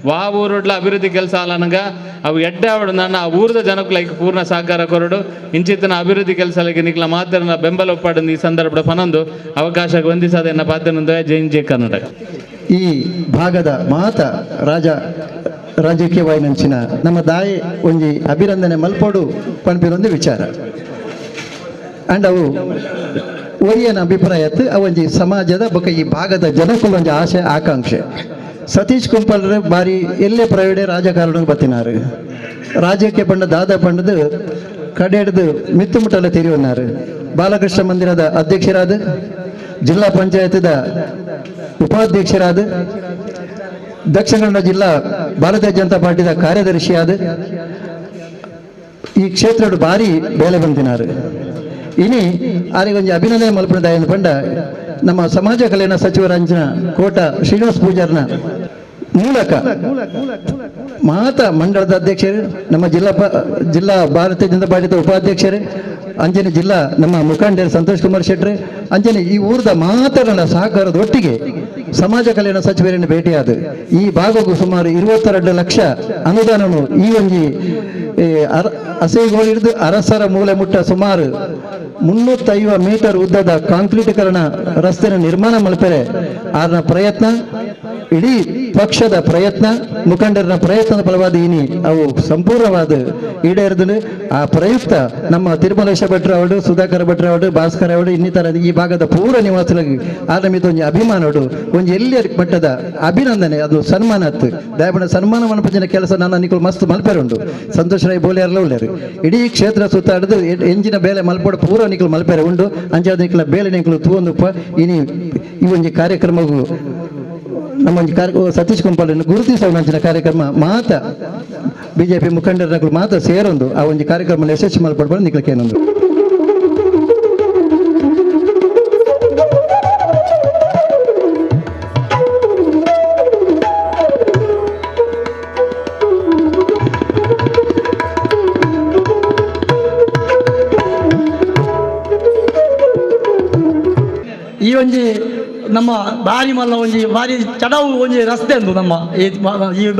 ವಾ ಊರುಡ್ಲ ಅಭಿವೃದ್ಧಿ ಕೆಲಸ ಅಲ್ಲ ನನಗ ಅವು ಎಡ್ಡೆ ಅವಡು ನನ್ನ ಆ ಊರ್ದ ಜನಕ್ಲ ಐಕ್ ಪೂರ್ಣ ಸಹಕಾರ ಕೊರಡು ಇಂಚಿತನ ಅಭಿವೃದ್ಧಿ ಕೆಲಸಗಳಿಗೆ ನಿಕ್ಲ ಮಾತೆರನ ಬೆಂಬಲ ಒಪ್ಪಾಡು ಈ ಸಂದರ್ಭದ ಪನೊಂದು ಅವಕಾಶಕ್ಕೆ ವಂದಿಸಾದ ಎನ್ನ ಪಾತ್ರನೊಂದು. ಜೈ ಜೈ ಕರ್ನಾಟಕ. ಈ ಭಾಗದ ಮಾತ ರಾಜಕೀಯ ವಾಯಿನಂಚಿನ ನಮ್ಮ ದಾಯಿ ಒಂಜಿ ಅಭಿನಂದನೆ ಮಲ್ಪೋಡು ಪನ್ಪಿನೊಂದು ವಿಚಾರ ಅಂಡ್ ಅವು ಒರಿಯನ ಅಭಿಪ್ರಾಯ ಅವೊಂಜಿ ಸಮಾಜದ ಬೊಕ ಈ ಭಾಗದ ಜನಕ್ಕೂ ಒಂಜಿ ಆಸೆ ಆಕಾಂಕ್ಷೆ. ಸತೀಶ್ ಕುಂಪಲ್ರೆ ಬಾರಿ ಎಲ್ಲೇ ಪ್ರೈವೇಟ್ ರಾಜಕಾರಣ ಬತ್ತಿನಾರು ರಾಜ್ಯಕ್ಕೆ ಪಂಡ ದಾದ ಪಂಡದು ಕಡೆಡ್ದು ಮಿತ್ತುಮುಟ್ಟಲ ತೆರಿಯುವನ್ನಾರು. ಬಾಲಕೃಷ್ಣ ಮಂದಿರದ ಅಧ್ಯಕ್ಷರಾದ ಜಿಲ್ಲಾ ಪಂಚಾಯತ್ದ ಉಪಾಧ್ಯಕ್ಷರಾದ ದಕ್ಷಿಣ ಕನ್ನಡ ಜಿಲ್ಲಾ ಭಾರತೀಯ ಜನತಾ ಪಾರ್ಟಿದ ಕಾರ್ಯದರ್ಶಿಯಾದ ಈ ಕ್ಷೇತ್ರದ ಭಾರಿ ಬೇಲೆ ಬಂದಿನಾರು. ಇನಿ ಆರಿಗೆ ಅಭಿನಂದನೆ ಮಲ್ಪದ ಪಂಡ ನಮ್ಮ ಸಮಾಜ ಕಲ್ಯಾಣ ಸಚಿವರಂಜನ ಕೋಟ ಶ್ರೀನಿವಾಸ ಪೂಜಾರ್ನ ಮೂಲಕ ಮಾತಾ ಮಂಡಳದ ಅಧ್ಯಕ್ಷರು ನಮ್ಮ ಜಿಲ್ಲಾ ಭಾರತೀಯ ಜನತಾ ಪಾರ್ಟಿದ ಉಪಾಧ್ಯಕ್ಷರು ಅಂಜನೆ ಜಿಲ್ಲಾ ನಮ್ಮ ಮುಖಂಡರು ಸಂತೋಷ್ ಕುಮಾರ್ ಶೆಟ್ರು ಅಂಜನೆ ಈ ಊರದ ಮಾತರನ ಸಹಕಾರದ ಒಟ್ಟಿಗೆ ಸಮಾಜ ಕಲ್ಯಾಣ ಸಚಿವರನ್ನು ಭೇಟಿಯಾದ ಈ ಭಾಗಕ್ಕೂ ಸುಮಾರು 22 ಲಕ್ಷ ಅನುದಾನವನ್ನು ಈ ಒಂಜಿ ಅಸೈಗೋಳಿಡಿದು ಅರಸರ ಮೂಲೆ ಮುಟ್ಟ ಸುಮಾರು 350 ಮೀಟರ್ ಉದ್ದದ ಕಾಂಕ್ರೀಟೀಕರಣ ರಸ್ತೆಯ ನಿರ್ಮಾಣ ಮಲ್ಪರೆ ಆರ್ನ ಪ್ರಯತ್ನ ಇಡೀ ಪಕ್ಷದ ಪ್ರಯತ್ನ ಮುಖಂಡರ ಪ್ರಯತ್ನದ ಫಲವಾದ ಇನಿ ಅವು ಸಂಪೂರ್ಣವಾದ ಈಡೇರಿದನು. ಆ ಪ್ರಯುಕ್ತ ನಮ್ಮ ತಿರುಮಲೇಶ ಭಟ್ರು ಅವರು ಸುಧಾಕರ ಭಟ್ರು ಅವರು ಭಾಸ್ಕರ್ ಅವರು ಇನ್ನಿತರ ಈ ಭಾಗದ ಪೂರ ನಿವಾಸಿಗಳಿಗೆ ಆರ್ನ ಒಂಜಿ ಅಭಿಮಾನೋಡು ಒಂಜಿ ಎಲ್ಲಿ ಮಟ್ಟದ ಅಭಿನಂದನೆ ಅದು ಸನ್ಮಾನ ಅತ್ತು ದಯಪಣ ಸನ್ಮಾನ ಮನಪಂಚಿನ ಕೆಲಸ ನನ್ನ ನಿಕುಲು ಮಸ್ತ್ ಮಲ್ಪೆರುಂಡು ಸಂತೋಷ್ ರಾಯ್ ಬೋಲಿಯಾರ್ಲ ಉಳ್ಳೇರು ಇಡೀ ಕ್ಷೇತ್ರ ಸುತ್ತಾಡದು ಎಂಜಿನ ಬೇಲೆ ಮಲ್ಪೋಡು ಪೂರ ನಿಕುಲು ಮಲ್ಪೆರೆ ಉಂಡು ಅಂಚಾದ ನಿಕುಲ ಬೇಲೆ ನಿಕುಲು ತೂವೊಂದುಪ್ಪ ಇನಿ ಈ ಒಂಜಿ ಕಾರ್ಯಕ್ರಮವು ನಮ್ಮ ಒಂಜಿ ಕಾರ್ಯ ಸತೀಶ್ ಕುಂಪಾಲನ್ನು ಗುರುತಿಸುವ ಕಾರ್ಯಕ್ರಮ ಮಾತ ಬಿಜೆಪಿ ಮುಖಂಡರ ಮಾತ ಸೇರೊಂದು ಆ ಒಂಜಿ ಕಾರ್ಯಕ್ರಮ ಯಶಸ್ವಿ ಮಲ್ಪಡ್ಬಾರ್ದು ನಿಕ್ಲಕ್ಕೇನೊಂದು. ಈ ಒಂಜಿ ನಮ್ಮ ಬಾರಿ ಮಲ್ಲ ಒಂಜಿ ಬಾರಿ ಚಡವು ಒಂಜಿ ರಸ್ತೆ ಅಂದು ನಮ್ಮ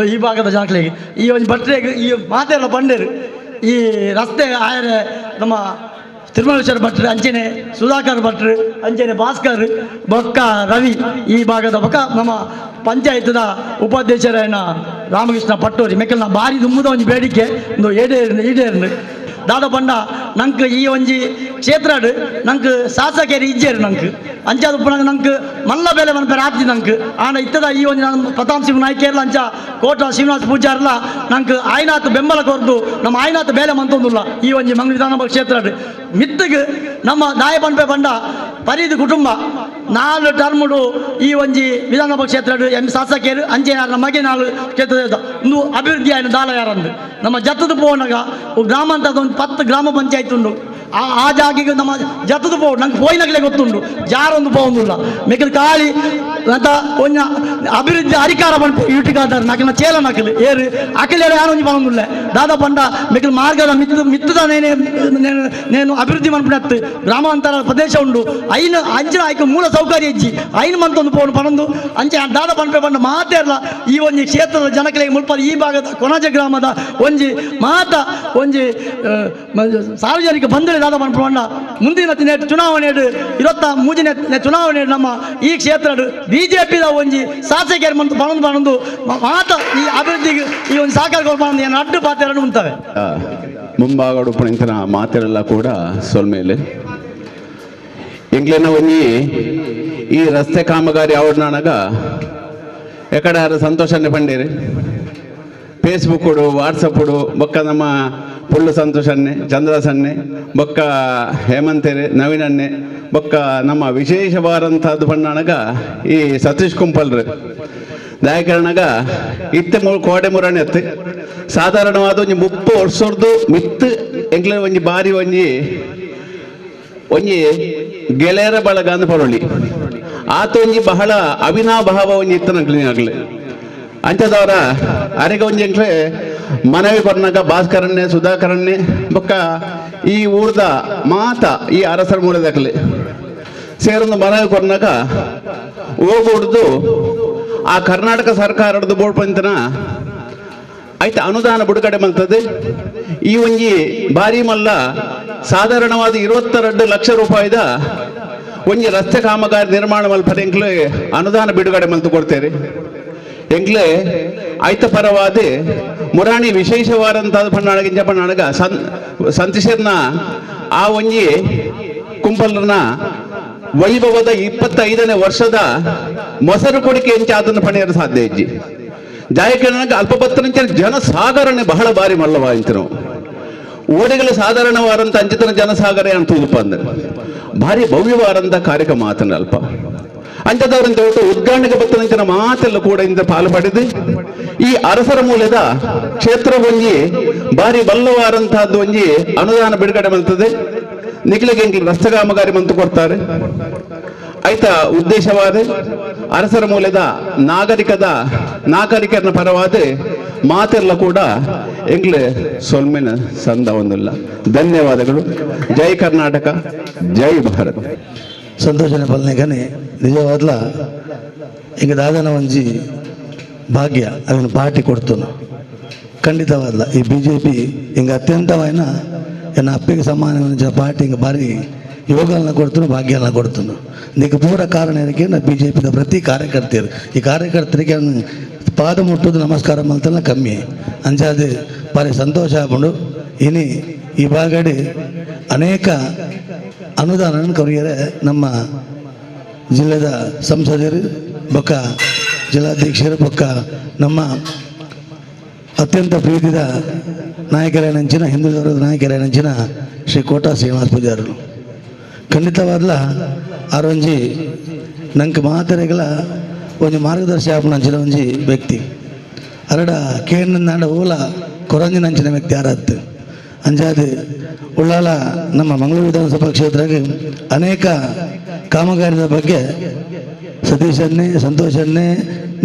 ಈ ಭಾಗದ ಜನಗಳಿಗೆ ಈ ಒಂಜಿ ಭಟ್ರೆಗ್ ಈ ಮಾತೆಲ್ಲ ಬಂಡೇರು ಈ ರಸ್ತೆ ಆಯರೆ ನಮ್ಮ ತಿರುಮಲೇಶ್ವರ ಭಟ್ರು ಅಂಚನೆ ಸುಧಾಕರ್ ಭಟ್ರು ಅಂಚನೆ ಭಾಸ್ಕರ್ ಬೊಕ್ಕ ರವಿ ಈ ಭಾಗದ ಬೊಕ್ಕ ನಮ್ಮ ಪಂಚಾಯತ್ದ ಉಪಾಧ್ಯಕ್ಷರಾಯನ ರಾಮಕೃಷ್ಣ ಪಟ್ಟೋರಿ ಮೆಕ್ಕಲ್ನ ಭಾರಿ ದುಮ್ಮದ ಒಂಜಿ ಬೇಡಿಕೆ ಒಂದು ಈಡೇರು ದಾದ ಪಂಡ ನಂಗೆ ಈ ಒಂಜಿ ಕ್ಷೇತ್ರಡು ನಂಗೆ ಶಾಸಕರು ಇಜ್ಜೇರು ನಂಗೆ ಅಂಚಾದ ಉಪ್ಪು ನಂಗೆ ಮಲ್ಲ ಬೇಲೆ ಮನ್ಪೇರು ಆಪ್ತಿ ನಂಗೆ ಆನ ಇತ್ತದ ಈ ಒಂಜಿ ನಾನು ಪ್ರತಾಪ್ ಸಿಂಹ ನಾಯ್ಕೇರ್ಲ ಅಂಚ ಕೋಟ ಶ್ರೀನಿವಾಸ ಪೂಜಾರ್ಲ ನಂಗೆ ಆಯ್ನಾಥ್ ಬೆಂಬಲ ಕೊರ್ದು ನಮ್ಮ ಆಯ್ನಾಥ್ ಬೇಲೆ ಮಂತೊಂದುಲ್ಲ ಈ ಒಂಜಿ ಮಂಗಳ ವಿಧಾನಸಭಾ ಕ್ಷೇತ್ರಡು ಮಿತ್ತಿಗೆ ನಮ್ಮ ದಾಯ ಪನ್ಪೆ ಪಂಡ ಪರೀದು ಕುಟುಂಬ 4 ಟರ್ಮುಡು ಈ ಒಂಜಿ ವಿಧಾನಸಭಾ ಕ್ಷೇತ್ರಡು ಎಂ ಶಾಸಕರು ಅಂಚೆ ಮಗೆ 4 ಕ್ಷೇತ್ರದ ಇಂದು ಅಭಿವೃದ್ಧಿ ಆಯ್ನ ದಾಲ ಯಾರಂದು ನಮ್ಮ ಜತ್ತದ ಪೋನಗ ಗ್ರಾಮಾಂತರದ ಒಂದು 10 ಗ್ರಾಮ ಪಂಚಾಯತ್ ಉಂಡು. ಆ ಆ ಜಾಗಿಗೆ ನಮ್ಮ ಜತದು ಪೋಡು ನಂಗೆ ಪೋಯಿನಗಲೇ ಗೊತ್ತುಂಡು ಜಾರೊಂದು ಪೋಂದುಲ್ಲ ಮೆಕ್ಕಲು ಖಾಲಿ ಅಂತ ಒಂಜ ಅಭಿವೃದ್ಧಿ ಅಧಿಕಾರ ಪನ್ಪು ಯೂಟಿಗಾದಾರ ನಕಲ ಚೇಲ ನಕಲು ಏರು ಅಕಲೇರು ಯಾರು ಒಂಜಿ ಪನೊಂದುಲ್ಲ ದಾದಾ ಪಂಡ ಮೆಕ್ಕಲು ಮಾರ್ಗದ ಮಿತ್ತು ಮಿತ್ತದ ನೇನೆ ನೇನು ಅಭಿವೃದ್ಧಿ ಮನ್ಪುನತ್ತು ಗ್ರಾಮಾಂತರ ಪ್ರದೇಶ ಉಂಡು ಐನು ಅಂಚಿನ ಆಯ್ಕೆ ಮೂಲ ಸೌಕರ್ಯ ಇಜ್ಜಿ ಐನು ಮಂತೊಂದು ಪೋನು ಪನೊಂದು ಅಂಚೆ ದಾದಾ ಪನ್ಪೆ ಪಂಡ ಮಾತೇರ್ಲ ಈ ಒಂಜಿ ಕ್ಷೇತ್ರದ ಜನಕಲಿಗೆ ಮುಲ್ಪದ ಈ ಭಾಗದ ಕೊಣಾಜೆ ಗ್ರಾಮದ ಒಂಜಿ ಮಾತ ಒಂಜಿ ಸಾರ್ವಜನಿಕ ಬಂಧುಗಳು ದಾದಾ ಪನ್ಪು ಪಂಡ ಮುಂದಿನ ಚುನಾವಣೆ 23ನೇ ಚುನಾವಣೆ ನಮ್ಮ ಈ ಕ್ಷೇತ್ರ ಬಿಜೆಪಿದ ಒಂಜಿ ಶಾಸಕರು ಮಂತು ಪನೊಂದು ಪನೊಂದು ಮಾತ ಈ ಅಭಿವೃದ್ಧಿಗೆ ಈ ಒಂದು ಸಹಕಾರ ಕೊಡ್ಬಂದು ಏನು ಅಡ್ಡು ಪಾತ್ರ ಉಂಟವೆ. ಮುಂಭಾಗಡು ಪಣಿಂತನ ಮಾತೆಲ್ಲ ಕೂಡ ಸೊಲ್ಮೇಲೆ ಎಂಗ್ಲೇನ ಒಂಜಿ ಈ ರಸ್ತೆ ಕಾಮಗಾರಿ ಅವಡ್ನಾಗ ಎಕಡೆ ಸಂತೋಷನೇ ಪಂಡೇರಿ ಫೇಸ್ಬುಕ್ಕುಡು ವಾಟ್ಸಪ್ಪುಡು ಬೊಕ್ಕ ನಮ್ಮ ಪುಳ್ಳು ಸಂತೋಷನ್ನೇ ಚಂದ್ರಸನ್ನೆ ಬೊಕ್ಕ ಹೇಮಂತೇರೆ ನವೀನನ್ನೆ ಬೊಕ್ಕ ನಮ್ಮ ವಿಶೇಷವಾದಂಥದ್ದು ಪಣ್ಣಾನಗ ಈ ಸತೀಶ್ ಕುಂಪಲ್ರು ದಾಯಕರಣಗ ಇತ್ತೆ ಕೋಡೆ ಮುರಣೆ ಎತ್ತು ಸಾಧಾರಣವಾದ ಒಂಜಿ 30 ವರ್ಷದ್ದು ಮಿತ್ತು ಎಂಕ್ಲೆ ಒಂಜಿ ಬಾರಿ ಒಂಜಿ ಒಂಜಿ ಗೆಳೆಯರ ಬಳಗ ಅಂದ್ ಪಡೋಳಿ ಆತ ಒಂಜಿ ಬಹಳ ಅವಿನಾಭಾವ ಒಂಜಿ ಇತ್ತನಕ್ಲಿ ಅಂಚದವರ ಅರೆಗ ಒಂಜಿ ಎಂಕ್ಲೆ ಮನವಿ ಕೊರ್ನಾಗ ಭಾಸ್ಕರನ್ನೇ ಸುಧಾಕರನ್ನೇ ಬೊಕ್ಕ ಈ ಊರ್ದ ಮಾತ ಈ ಅರಸರ ಮೂಲದಕ್ಲೆ ಸೇರೊಂದು ಮನವಿ ಕೊರ್ನಾಗ ಹೋಗುಡ್ದು ಆ ಕರ್ನಾಟಕ ಸರ್ಕಾರದ ಬೋರ್ಡ್ ಪಂತನ ಆಯ್ತು ಅನುದಾನ ಬಿಡುಗಡೆ ಮಾಡ್ತದೆ. ಈ ಒಂಜಿ ಭಾರಿ ಮಲ್ಲ ಸಾಧಾರಣವಾದ 22 ಲಕ್ಷ ರೂಪಾಯಿದ ಒಂಜಿ ರಸ್ತೆ ಕಾಮಗಾರಿ ನಿರ್ಮಾಣ ಮಲ್ಪರೆ ಎಂಕ್ಲೆ ಅನುದಾನ ಬಿಡುಗಡೆ ಮಲ್ತು ಕೊಡ್ತೇವೆ. ಎಂಕ್ಲೆ ಆಯ್ತ ಪರವಾದ ಮುರಾಣಿ ವಿಶೇಷವಾದಂತಹ ಪಣ್ಣಾಳಗ ಇಂಚ ಪಣ್ಣಾಳಗ ಸಂತೇಶ್ವರನ ಆ ಒಂಜಿ ಕುಂಪಲ್ನ ವೈಭವದ 25ನೇ ವರ್ಷದ ಮೊಸರು ಕೊಡಿಕೆ ಎಂಚ ಅದನ್ನು ಪಣಿಯಲು ಸಾಧ್ಯ ಇಜ್ಜಿ ಜಾಯಕರಣಗ ಅಲ್ಪ ಬತ್ತನಂಚ ಜನಸಾಗರನೆ ಬಹಳ ಬಾರಿ ಮಲ್ಲವಾಯಿತು. ಓಡೆಗಳು ಸಾಧಾರಣವಾದಂಥ ಅಂಚಿತನ ಜನಸಾಗರ ಅಂತ ಅಂದ್ರೆ ಭಾರಿ ಭವ್ಯವಾದಂಥ ಕಾರ್ಯಕ್ರಮ ಆತನ ಅಲ್ಪ ಅಂಚದವರಂತ ಒಟ್ಟು ಉದ್ಘಾಟನೆಗೆ ಬತ್ತನಂಚಿನ ಮಾತೆಲ್ಲ ಕೂಡ ಇಂದ ಪಾಲು ಪಡೆದು ಈ ಅರಸರ ಮೂಲದ ಕ್ಷೇತ್ರ ಒಂಜಿ ಭಾರಿ ಬಲ್ಲವಾದಂತಹದ್ದು ಒಂಜಿ ಅನುದಾನ ಬಿಡುಗಡೆ ಮಾಡ್ತದೆ. ನಿಖಿಲಿಗೆ ರಸ್ತೆ ಕಾಮಗಾರಿ ಮಂತು ಕೊಡ್ತಾರೆ. ಆಯ್ತಾ ಉದ್ದೇಶವಾದ ಅರಸರ ಮೂಲದ ನಾಗರಿಕರನ ಪರವಾದ ಮಾತೆಲ್ಲ ಕೂಡ ಎಂಗ್ಲೆ ಸೊಲ್ಮೆನ ಸಂದ ಒಂದಿಲ್ಲ. ಧನ್ಯವಾದಗಳು. ಜೈ ಕರ್ನಾಟಕ, ಜೈ ಭಾರತ್. ಸಂತೋಷನೆ ಪಲ್ನೆಗನೆ ನಿಜವಾದ್ಲ ಹಿಂಗ ದಾದನ ಒಂಜಿ ಭಾಗ್ಯ ಅದನ್ನು ಪಾರ್ಟಿ ಕೊಡ್ತನು ಖಂಡಿತವಾದ್ಲ. ಈ ಬಿಜೆಪಿ ಹಿಂಗ ಅತ್ಯಂತವಾಯಿನ ಎನ್ನ ಅಪ್ಪಿಗೆ ಸಮಾನ ಪಾರ್ಟಿ ಹಿಂಗೆ ಭಾರಿ ಯೋಗಗಳನ್ನ ಕೊಡ್ತನು, ಭಾಗ್ಯಗಳನ್ನ ಕೊಡ್ತನು. ಇದಕ್ಕೆ ಪೂರ ಕಾರಣ ಏನಕ್ಕೆ ನಾ ಬಿ ಜೆ ಪಿದ ಪ್ರತಿ ಕಾರ್ಯಕರ್ತರು ಈ ಕಾರ್ಯಕರ್ತರಿಗೆ ಪಾದ ಮುಟ್ಟೋದು ನಮಸ್ಕಾರ ಮಲ್ತಲ್ಲ ಕಮ್ಮಿ ಅಂಚಾದ ಭಾರಿ ಸಂತೋಷ ಆಪುಂಡು. ಇನಿ ಈ ಭಾಗಡಿ ಅನೇಕ ಅನುದಾನ ಕೊರಿಯರೆ ನಮ್ಮ ಜಿಲ್ಲೆದ ಸಂಸದರು ಬೊಕ್ಕ ಜಿಲ್ಲಾಧ್ಯಕ್ಷರು ಬೊಕ್ಕ ನಮ್ಮ ಅತ್ಯಂತ ಪ್ರೀತಿದ ನಾಯಕರೇನಂಚಿನ ಹಿಂದುಳಿದ ನಾಯಕರೇನಂಚಿನ ಶ್ರೀ ಕೋಟಾ ಶ್ರೀನಿವಾಸ ಪೂಜಾರರು ಖಂಡಿತವಾದ್ಲ ಆರೊಂಜಿ ನಂಗೆ ಮಾತೆರೆಗಳ ಒಂಜಿ ಮಾರ್ಗದರ್ಶಿ ಆಪುನಂಚಿನ ಒಂಜಿ ವ್ಯಕ್ತಿ ಅರಡ ಕೇಂದ್ರ ಓಲ ಕೊರಂಜಿನಂಚಿನ ವ್ಯಕ್ತಿ ಆರತ್ತು ಅಂಚಾದ ಉಳ್ಳಾಲ ನಮ್ಮ ಮಂಗಳೂರು ವಿಧಾನಸಭಾ ಕ್ಷೇತ್ರಕ್ಕೆ ಅನೇಕ ಕಾಮಗಾರಿದ ಬಗ್ಗೆ ಸತೀಶನ್ನೇ ಸಂತೋಷನ್ನೇ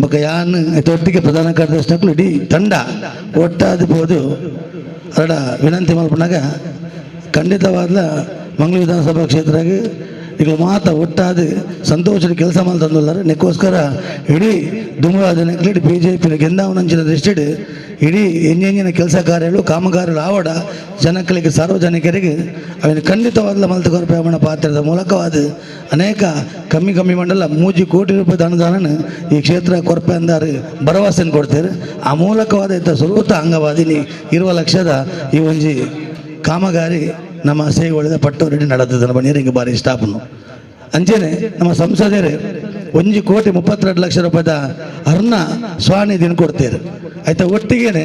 ಬೊಕ್ಕ ಯಾನ್ ತೊಟ್ಟಿಗೆ ಪ್ರಧಾನ ಕಾರ್ಯದರ್ಶಿ ಇಡೀ ತಂಡ ಒಟ್ಟಾದ ಪೋದು ಅರಡ ವಿನಂತಿ ಮಲ್ಪನಾಗ ಖಂಡಿತವಾದ ಮಂಗಳೂರು ವಿಧಾನಸಭಾ ಕ್ಷೇತ್ರಕ್ಕೆ ಈಗ ಮಾತ ಒಟ್ಟಾದ ಸಂತೋಷದ ಕೆಲಸ ಮಾಡ್ತಂದುಲ್ಲಾರೆ. ನೆಕ್ಕೋಸ್ಕರ ಇಡೀ ದುಮುರಾಜನ ಇಡೀ B J P ಗೆಂದಾವನಂಚಿನ ದೃಷ್ಟಿಡ್ ಇಡೀ ಎಂಜೆಂಜಿನ ಕೆಲಸ ಕಾರ್ಯಗಳು ಕಾಮಗಾರಿಗಳು ಆವಡ ಜನಗಳಿಗೆ ಸಾರ್ವಜನಿಕರಿಗೆ ಅವನ ಖಂಡಿತವಾದ ಮಲ್ತುಕೊರ ಪ್ರೇಮಣ ಪಾತ್ರದ ಮೂಲಕವಾದ ಅನೇಕ ಕಮ್ಮಿ ಕಮ್ಮಿ ಮಂಡಲ 3 ಕೋಟಿ ರೂಪಾಯಿ ಅನುದಾನ ಈ ಕ್ಷೇತ್ರ ಕೊರಪೆ ಅಂದಾರು ಭರವಸೆಯನ್ನು ಕೊಡ್ತಾರೆ. ಆ ಮೂಲಕವಾದ ಇದ್ದ ಸುರೂತ ಅಂಗವಾದಿನಿ 20 ಲಕ್ಷದ ಈ ಒಂಜಿ ಕಾಮಗಾರಿ ನಮ್ಮ ಸೇವೆಗಳಿದ ಪಟ್ಟೋರೆಡ್ಡಿ ನಡೆದದ ನಮ್ಮ ನೀರಿಂಗ್ ಬಾರಿ ಸ್ಟಾಪ್ನು ಅಂಚೆನೆ ನಮ್ಮ ಸಂಸದರು 1 ಕೋಟಿ 32 ಲಕ್ಷ ರೂಪಾಯಿದ ಅರ್ನ ಸ್ವಾನಿಧಿನ ಕೊಡ್ತಾರೆ. ಆಯ್ತಾ ಒಟ್ಟಿಗೆನೆ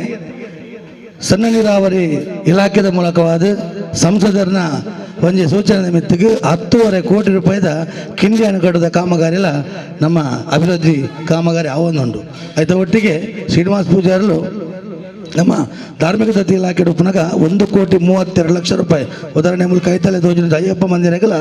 ಸಣ್ಣ ನೀರಾವರಿ ಇಲಾಖೆದ ಮೂಲಕವಾದ ಸಂಸದರನ್ನ ಒಂಜಿ ಸೂಚನೆ ನಿಮಿತ್ತಕ್ಕೆ 10.5 ಕೋಟಿ ರೂಪಾಯಿದ ಕಿಂಡಿ ಅಣೆಕಟ್ಟದ ಕಾಮಗಾರಿಲ ನಮ್ಮ ಅಭಿವೃದ್ಧಿ ಕಾಮಗಾರಿ ಅವೊಂದುಂಡು. ಆಯ್ತಾ ಒಟ್ಟಿಗೆ ಶ್ರೀನಿವಾಸ ಪೂಜಾರಲು ನಮ್ಮ ಧಾರ್ಮಿಕ ದತ್ತಿ ಇಲಾಖೆ ಉಪ್ಪುನಾಗ 1,32,00,000 ರೂಪಾಯಿ ಉದಾಹರಣೆ ಮೂಲಕ ಐತಲೆ ದೋಜನ ಅಯ್ಯಪ್ಪ ಮಂದಿರಗಳ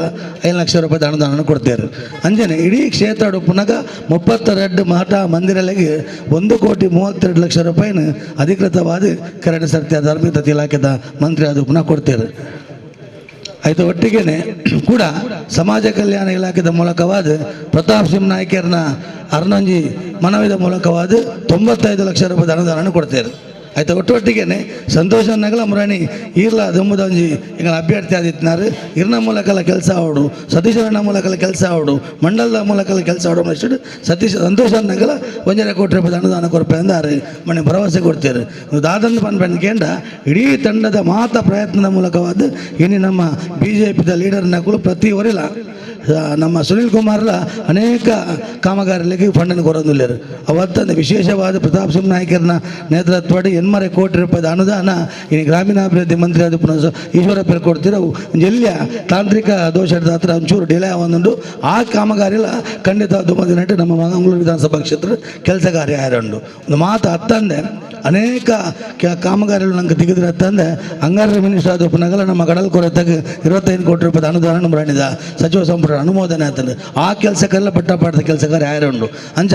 5 ಲಕ್ಷ ರೂಪಾಯಿ ಅನುದಾನ ಕೊಡ್ತಾರೆ. ಅಂಜನೆ ಇಡೀ ಕ್ಷೇತ್ರ ಉಪ್ಪುನಾಗ 32 ಮಠ ಮಂದಿರಗಳಿಗೆ 1,32,00,000 ರೂಪಾಯಿನ ಅಧಿಕೃತವಾದ ಕನ್ನಡ ಸರ್ತಿ ಧಾರ್ಮಿಕ ದತ್ತಿ ಇಲಾಖೆದ ಮಂತ್ರಿ ಆದ ಪುನಃ ಕೊಡ್ತಾರೆ. ಆಯಿತು, ಒಟ್ಟಿಗೆನೆ ಕೂಡ ಸಮಾಜ ಕಲ್ಯಾಣ ಇಲಾಖೆದ ಮೂಲಕವಾದ ಪ್ರತಾಪ್ ಸಿಂಹ ನಾಯ್ಕರ್ನ ಅರ್ನೊಂಜಿ ಮನವಿದ ಮೂಲಕವಾದ 95 ಲಕ್ಷ ರೂಪಾಯಿ ಅನುದಾನ ಕೊಡ್ತಾರೆ. ಆಯ್ತು, ಒಟ್ಟೊಟ್ಟಿಗೆನೆ ಸಂತೋಷ ನಗಲ ಮುರಾಣಿ ಈರ್ಲ ದುಮ್ಮದೊಂಜಿ ಈಗ ಅಭ್ಯರ್ಥಿ ಆದಿತ್ನಾರು ಇರ್ನ ಮೂಲಕಲ ಕೆಲಸ ಆವಡು, ಸತೀಶನ ಮೂಲಕಲ ಕೆಲಸ ಆವಡು, ಮಂಡಲದ ಮೂಲಕಲ ಕೆಲಸ ಆವಡು ಅಷ್ಟು ಸತೀಶ್ ಸಂತೋಷ ನಗಲ 1.5 ಕೋಟಿ ರೂಪಾಯಿ ಅನುದಾನ ಕೊರಪೆ ಅಂದಾರೆ ಮನೆ ಭರವಸೆ ಕೊಡ್ತೀರಿ. ದಾದನ್ ಪನ್ಪೆನ್ ಕೇಂದ್ರ ಇಡೀ ತಂಡದ ಮಾತ ಪ್ರಯತ್ನದ ಮೂಲಕವಾದ ಇನ್ನು ನಮ್ಮ ಬಿ ಜೆ ಪಿದ ಲೀಡರ್ನಗಳು ಪ್ರತಿ ಒರಿಲ ನಮ್ಮ ಸುನೀಲ್ ಕುಮಾರ್ಲ ಅನೇಕ ಕಾಮಗಾರಿಗಳಿಗೆ ಫಂಡನ್ನು ಕೊರೊಂದುಲ್ಲೆರ್. ಅವತ್ತೊಂದು ವಿಶೇಷವಾದ ಪ್ರತಾಪ್ ಸಿಂಹ ನಾಯ್ಕರ್ನ ನೇತೃತ್ವಡ್ 8 ಕೋಟಿ ರೂಪಾಯಿದ ಅನುದಾನ ಇನ್ನು ಗ್ರಾಮೀಣಾಭಿವೃದ್ಧಿ ಮಂತ್ರಿ ಆದ ಪುನಃ ಈಶ್ವರಪ್ಪ ಕೊಡ್ತೀರ. ಎಲ್ಲಿಯ ತಾಂತ್ರಿಕ ದೋಷದ ಹತ್ರ ಒಂಚೂರು ಡಿಲೇ ಒಂದುಂಡು ಆ ಕಾಮಗಾರಿಲ ಖಂಡಿತ ದುಮ್ಮದಿನಟ್ಟು ನಮ್ಮ ಮಂಗಳೂರು ವಿಧಾನಸಭಾ ಕ್ಷೇತ್ರ ಕೆಲಸ ಕಾರ್ಯ ಆಯರುಂಡು. ಒಂದು ಮಾತು ಅತ್ತಂದೆ ಅನೇಕ ಕಾಮಗಾರಿಗಳು ನಂಗೆ ತೆಗೆದ್ರೆ ಅತ್ತಂದೆ ಅಂಗಾರ ಮಿನಿಸ್ಟರ್ ಆದ ಪುನಗಲ ನಮ್ಮ ಕಡಲ್ ಕೊರತೆಗೆ 25 ಕೋಟಿ ರೂಪಾಯಿ ಅನುದಾನ ಮಾಡಿದ ಸಚಿವ ಸಂಪುಟ ಅನುಮೋದನೆ ಆತಂದೆ ಆ ಕೆಲಸಕ್ಕೆಲ್ಲ ಪಟ್ಟಪಾಟದ ಕೆಲಸ ಕಾರ್ಯ ಆಯರುಂಡು. ಅಂಚ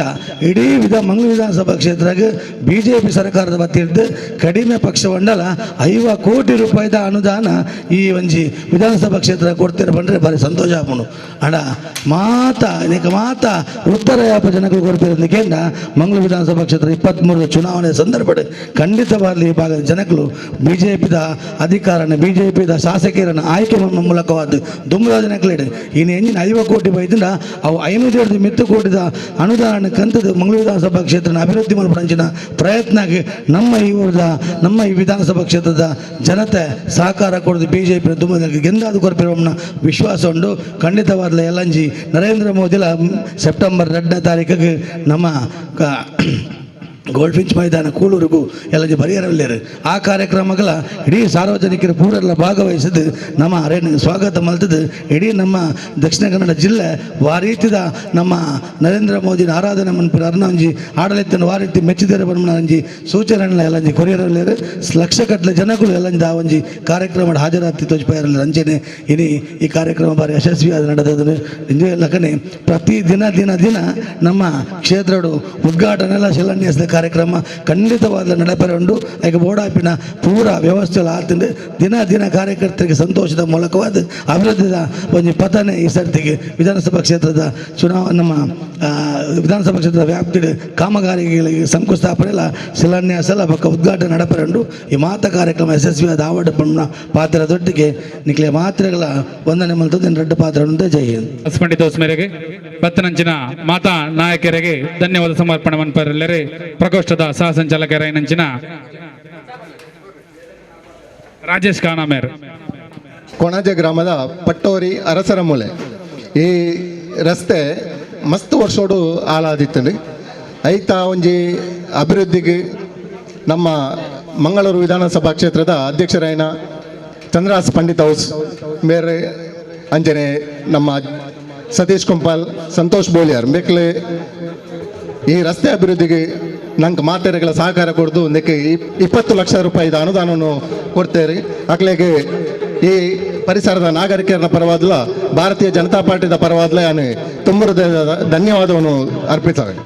ಇಡೀ ಮಂಗಳೂರು ವಿಧಾನಸಭಾ ಕ್ಷೇತ್ರಕ್ಕೆ B J P ಸರ್ಕಾರದ ವತಿಯಿಂದ ಕಡಿಮೆ ಪಕ್ಷವಂಡಲ 50 ಕೋಟಿ ರೂಪಾಯಿದ ಅನುದಾನ ಈ ಒಂಜಿ ವಿಧಾನಸಭಾ ಕ್ಷೇತ್ರ ಕೊಡ್ತೀರ ಬಂದರೆ ಭಾರಿ ಸಂತೋಷ ಆಪುಂಡು. ಅಡ ಮಾತಾ ಇನೇಕ ಮಾತಾ ಉತ್ತರ ಯಾಪ ಜನಗಳು ಕೊಡ್ತಿರೋದಕ್ಕಿಂತ ಮಂಗಳೂರು ವಿಧಾನಸಭಾ ಕ್ಷೇತ್ರ 23 ಚುನಾವಣೆ ಸಂದರ್ಭ ಖಂಡಿತವಾಗಲಿ ಈ ಭಾಗದ ಜನಗಳು ಬಿ ಜೆ ಪಿದ ಅಧಿಕಾರನ ಬಿ ಜೆ ಪಿದ ಶಾಸಕರನ್ನು ಆಯ್ಕೆ ಮೂಲಕವಾದ ದುಂಬದ ಜನಗಳಿಡು ಇನ್ನು ಎಂಜಿನ 50 ಕೋಟಿ ಬೈದಿಂದ ಅವು 500 ಮಿತ್ತು ಕೋಟಿದ ಅನುದಾನ ಕಂತದ ಮಂಗಳೂರು ವಿಧಾನಸಭಾ ಕ್ಷೇತ್ರನ ಅಭಿವೃದ್ಧಿ ಮಲ್ಪಂಚಿನ ಪ್ರಯತ್ನಕ್ಕೆ ನಮ್ಮ ಈ ಊರದ ನಮ್ಮ ಈ ವಿಧಾನಸಭಾ ಕ್ಷೇತ್ರದ ಜನತೆ ಸಹಕಾರ ಕೊಡೋದು B J P ದುಂಬದ ಗೆಂದಾದ ಕೊರಪಿರೋ ವಿಶ್ವಾಸ ಉಂಟು. ಖಂಡಿತವಾದ ಎಲ್ಲಂಜಿ ನರೇಂದ್ರ ಮೋದಿಲ ಸೆಪ್ಟೆಂಬರ್ 2ನೇ ತಾರೀಕಿಗೆ ನಮ್ಮ ಗೋಲ್ಡ್ ಫಿಂಚ್ ಮೈದಾನ ಕೂಳೂರಿಗೂ ಎಲ್ಲ ಬರಿಯರಲ್ಲೇರು ಆ ಕಾರ್ಯಕ್ರಮಗಳ ಇಡೀ ಸಾರ್ವಜನಿಕರು ಪೂರೆಲ್ಲ ಭಾಗವಹಿಸಿದ್ದು ನಮ್ಮ ಅರೇನು ಸ್ವಾಗತ ಮಲ್ತದ್ದು ಇಡೀ ನಮ್ಮ ದಕ್ಷಿಣ ಕನ್ನಡ ಜಿಲ್ಲೆ ವಾರೀತಿದ ನಮ್ಮ ನರೇಂದ್ರ ಮೋದಿನ ಆರಾಧನೆ ಮನ್ಪುರ ಅರ್ನಂಜಿ ಆಡಳಿತನ ವಾರೀತಿ ಮೆಚ್ಚಿದರೆ ಬನ್ಮಂಜಿ ಸೂಚನೆ ಎಲ್ಲಂಜಿ ಕೊರಿಯರಲ್ಲೇರು ಲಕ್ಷಗಟ್ಟಲೆ ಜನಗಳು ಎಲ್ಲಂಜಿ ಆ ಒಂಜಿ ಕಾರ್ಯಕ್ರಮ ಹಾಜರಾತಿ ತೋಜ್ಪಾಯರಲ್ಲಿ ರಂಜನೆ ಇನಿ ಈ ಕಾರ್ಯಕ್ರಮ ಭಾರಿ ಯಶಸ್ವಿಯಾದ ನಡೆದದನ್ನು ಲಕನೆ ಪ್ರತಿ ದಿನ ದಿನ ದಿನ ನಮ್ಮ ಕ್ಷೇತ್ರಡು ಉದ್ಘಾಟನೆ ಎಲ್ಲ ಶಿಲಾನ್ಯಾಸದ ಕಾರ್ಯಕ್ರಮ ಖಂಡಿತವಾದ ನಡೆಪೆರುಂಡು. ಈಗ ಬೋಡಾಪಿನ ಪೂರ ವ್ಯವಸ್ಥೆ ಆತಂದು ದಿನ ದಿನ ಕಾರ್ಯಕರ್ತರಿಗೆ ಸಂತೋಷದ ಮೂಲಕವಾದ ಅಭಿವೃದ್ಧಿಯ ಒಂದು ಪತನೆ ಈ ಸರ್ತಿಗೆ ವಿಧಾನಸಭಾ ಕ್ಷೇತ್ರದ ಚುನಾವಣೆ ನಮ್ಮ ವಿಧಾನಸಭಾ ಕ್ಷೇತ್ರದ ವ್ಯಾಪ್ತಿ ಕಾಮಗಾರಿಗಳಿಗೆ ಶಂಕುಸ್ಥಾಪನೆ ಎಲ್ಲ ಶಿಲಾನ್ಯಾಸ ಎಲ್ಲ ಪಕ್ಕ ಉದ್ಘಾಟನೆ ನಡೆಪೆರುಂಡು. ಈ ಮಾತ ಕಾರ್ಯಕ್ರಮ ಯಶಸ್ವಿಯಾದ ಆವಡ ಪಣ್ಣ ಪಾತ್ರದೊಟ್ಟಿಗೆ ನಿಕ್ಲೆ ಮಾತ್ರೆಗಳ ವಂದನೆ ಮಲ್ತದ್ದು ರಡ್ಡು ಪಾತ್ರ ಜೈ ಹಿಂದ್. ಪಂಡಿತ ಮೇರೆಗೆ ಬತ್ತನಂಚಿನ ಮಾತಾ ನಾಯಕರಿಗೆ ಧನ್ಯವಾದ ಸಮರ್ಪಣೆ ಮನ್ಪರೆಲ್ಲರೆ ಪ್ರಕೋಷ್ಠದ ಸಹ ಸಂಚಾಲಕರಾಯಿನಂಚಿನ ರಾಜೇಶ್ ಕಾನಾಮೇರ್. ಕೊಣಾಜೆ ಗ್ರಾಮದ ಪಟ್ಟೋರಿ ಅರಸರ ಮೂಲೆ ಈ ರಸ್ತೆ ಮಸ್ತ್ ವರ್ಷೋಡು ಹಾಳಾದಿತ್ತಂಡು. ಐತ ಒಂಜಿ ಅಭಿವೃದ್ಧಿಗೆ ನಮ್ಮ ಮಂಗಳೂರು ವಿಧಾನಸಭಾ ಕ್ಷೇತ್ರದ ಅಧ್ಯಕ್ಷರಾಯನ ಚಂದ್ರಹಾಸ್ ಪಂಡಿತ್ ಹೌಸ್ ಬೇರೆ ಅಂಜನೆ ನಮ್ಮ ಸತೀಶ್ ಕುಂಪಾಲ್ ಸಂತೋಷ್ ಬೋಲಿಯಾರ್ ಬೇಕಲೆ ಈ ರಸ್ತೆ ಅಭಿವೃದ್ಧಿಗೆ ನಂಗೆ ಮಾತೆರೆಗಳ ಸಹಕಾರ ಕೊಡ್ದು ಒಂದಕ್ಕೆ 20 ಲಕ್ಷ ರೂಪಾಯಿದ ಅನುದಾನವನ್ನು ಕೊಡ್ತೇವೆ. ಅಕ್ಲೆಗೆ ಈ ಪರಿಸರದ ನಾಗರಿಕರ ಪರವಾದಲ ಭಾರತೀಯ ಜನತಾ ಪಾರ್ಟಿದ ಪರವಾದಲ ನಾನು ತುಂಬ ಹೃದಯದ ಧನ್ಯವಾದವನ್ನು ಅರ್ಪಿಸ್ತೇನೆ.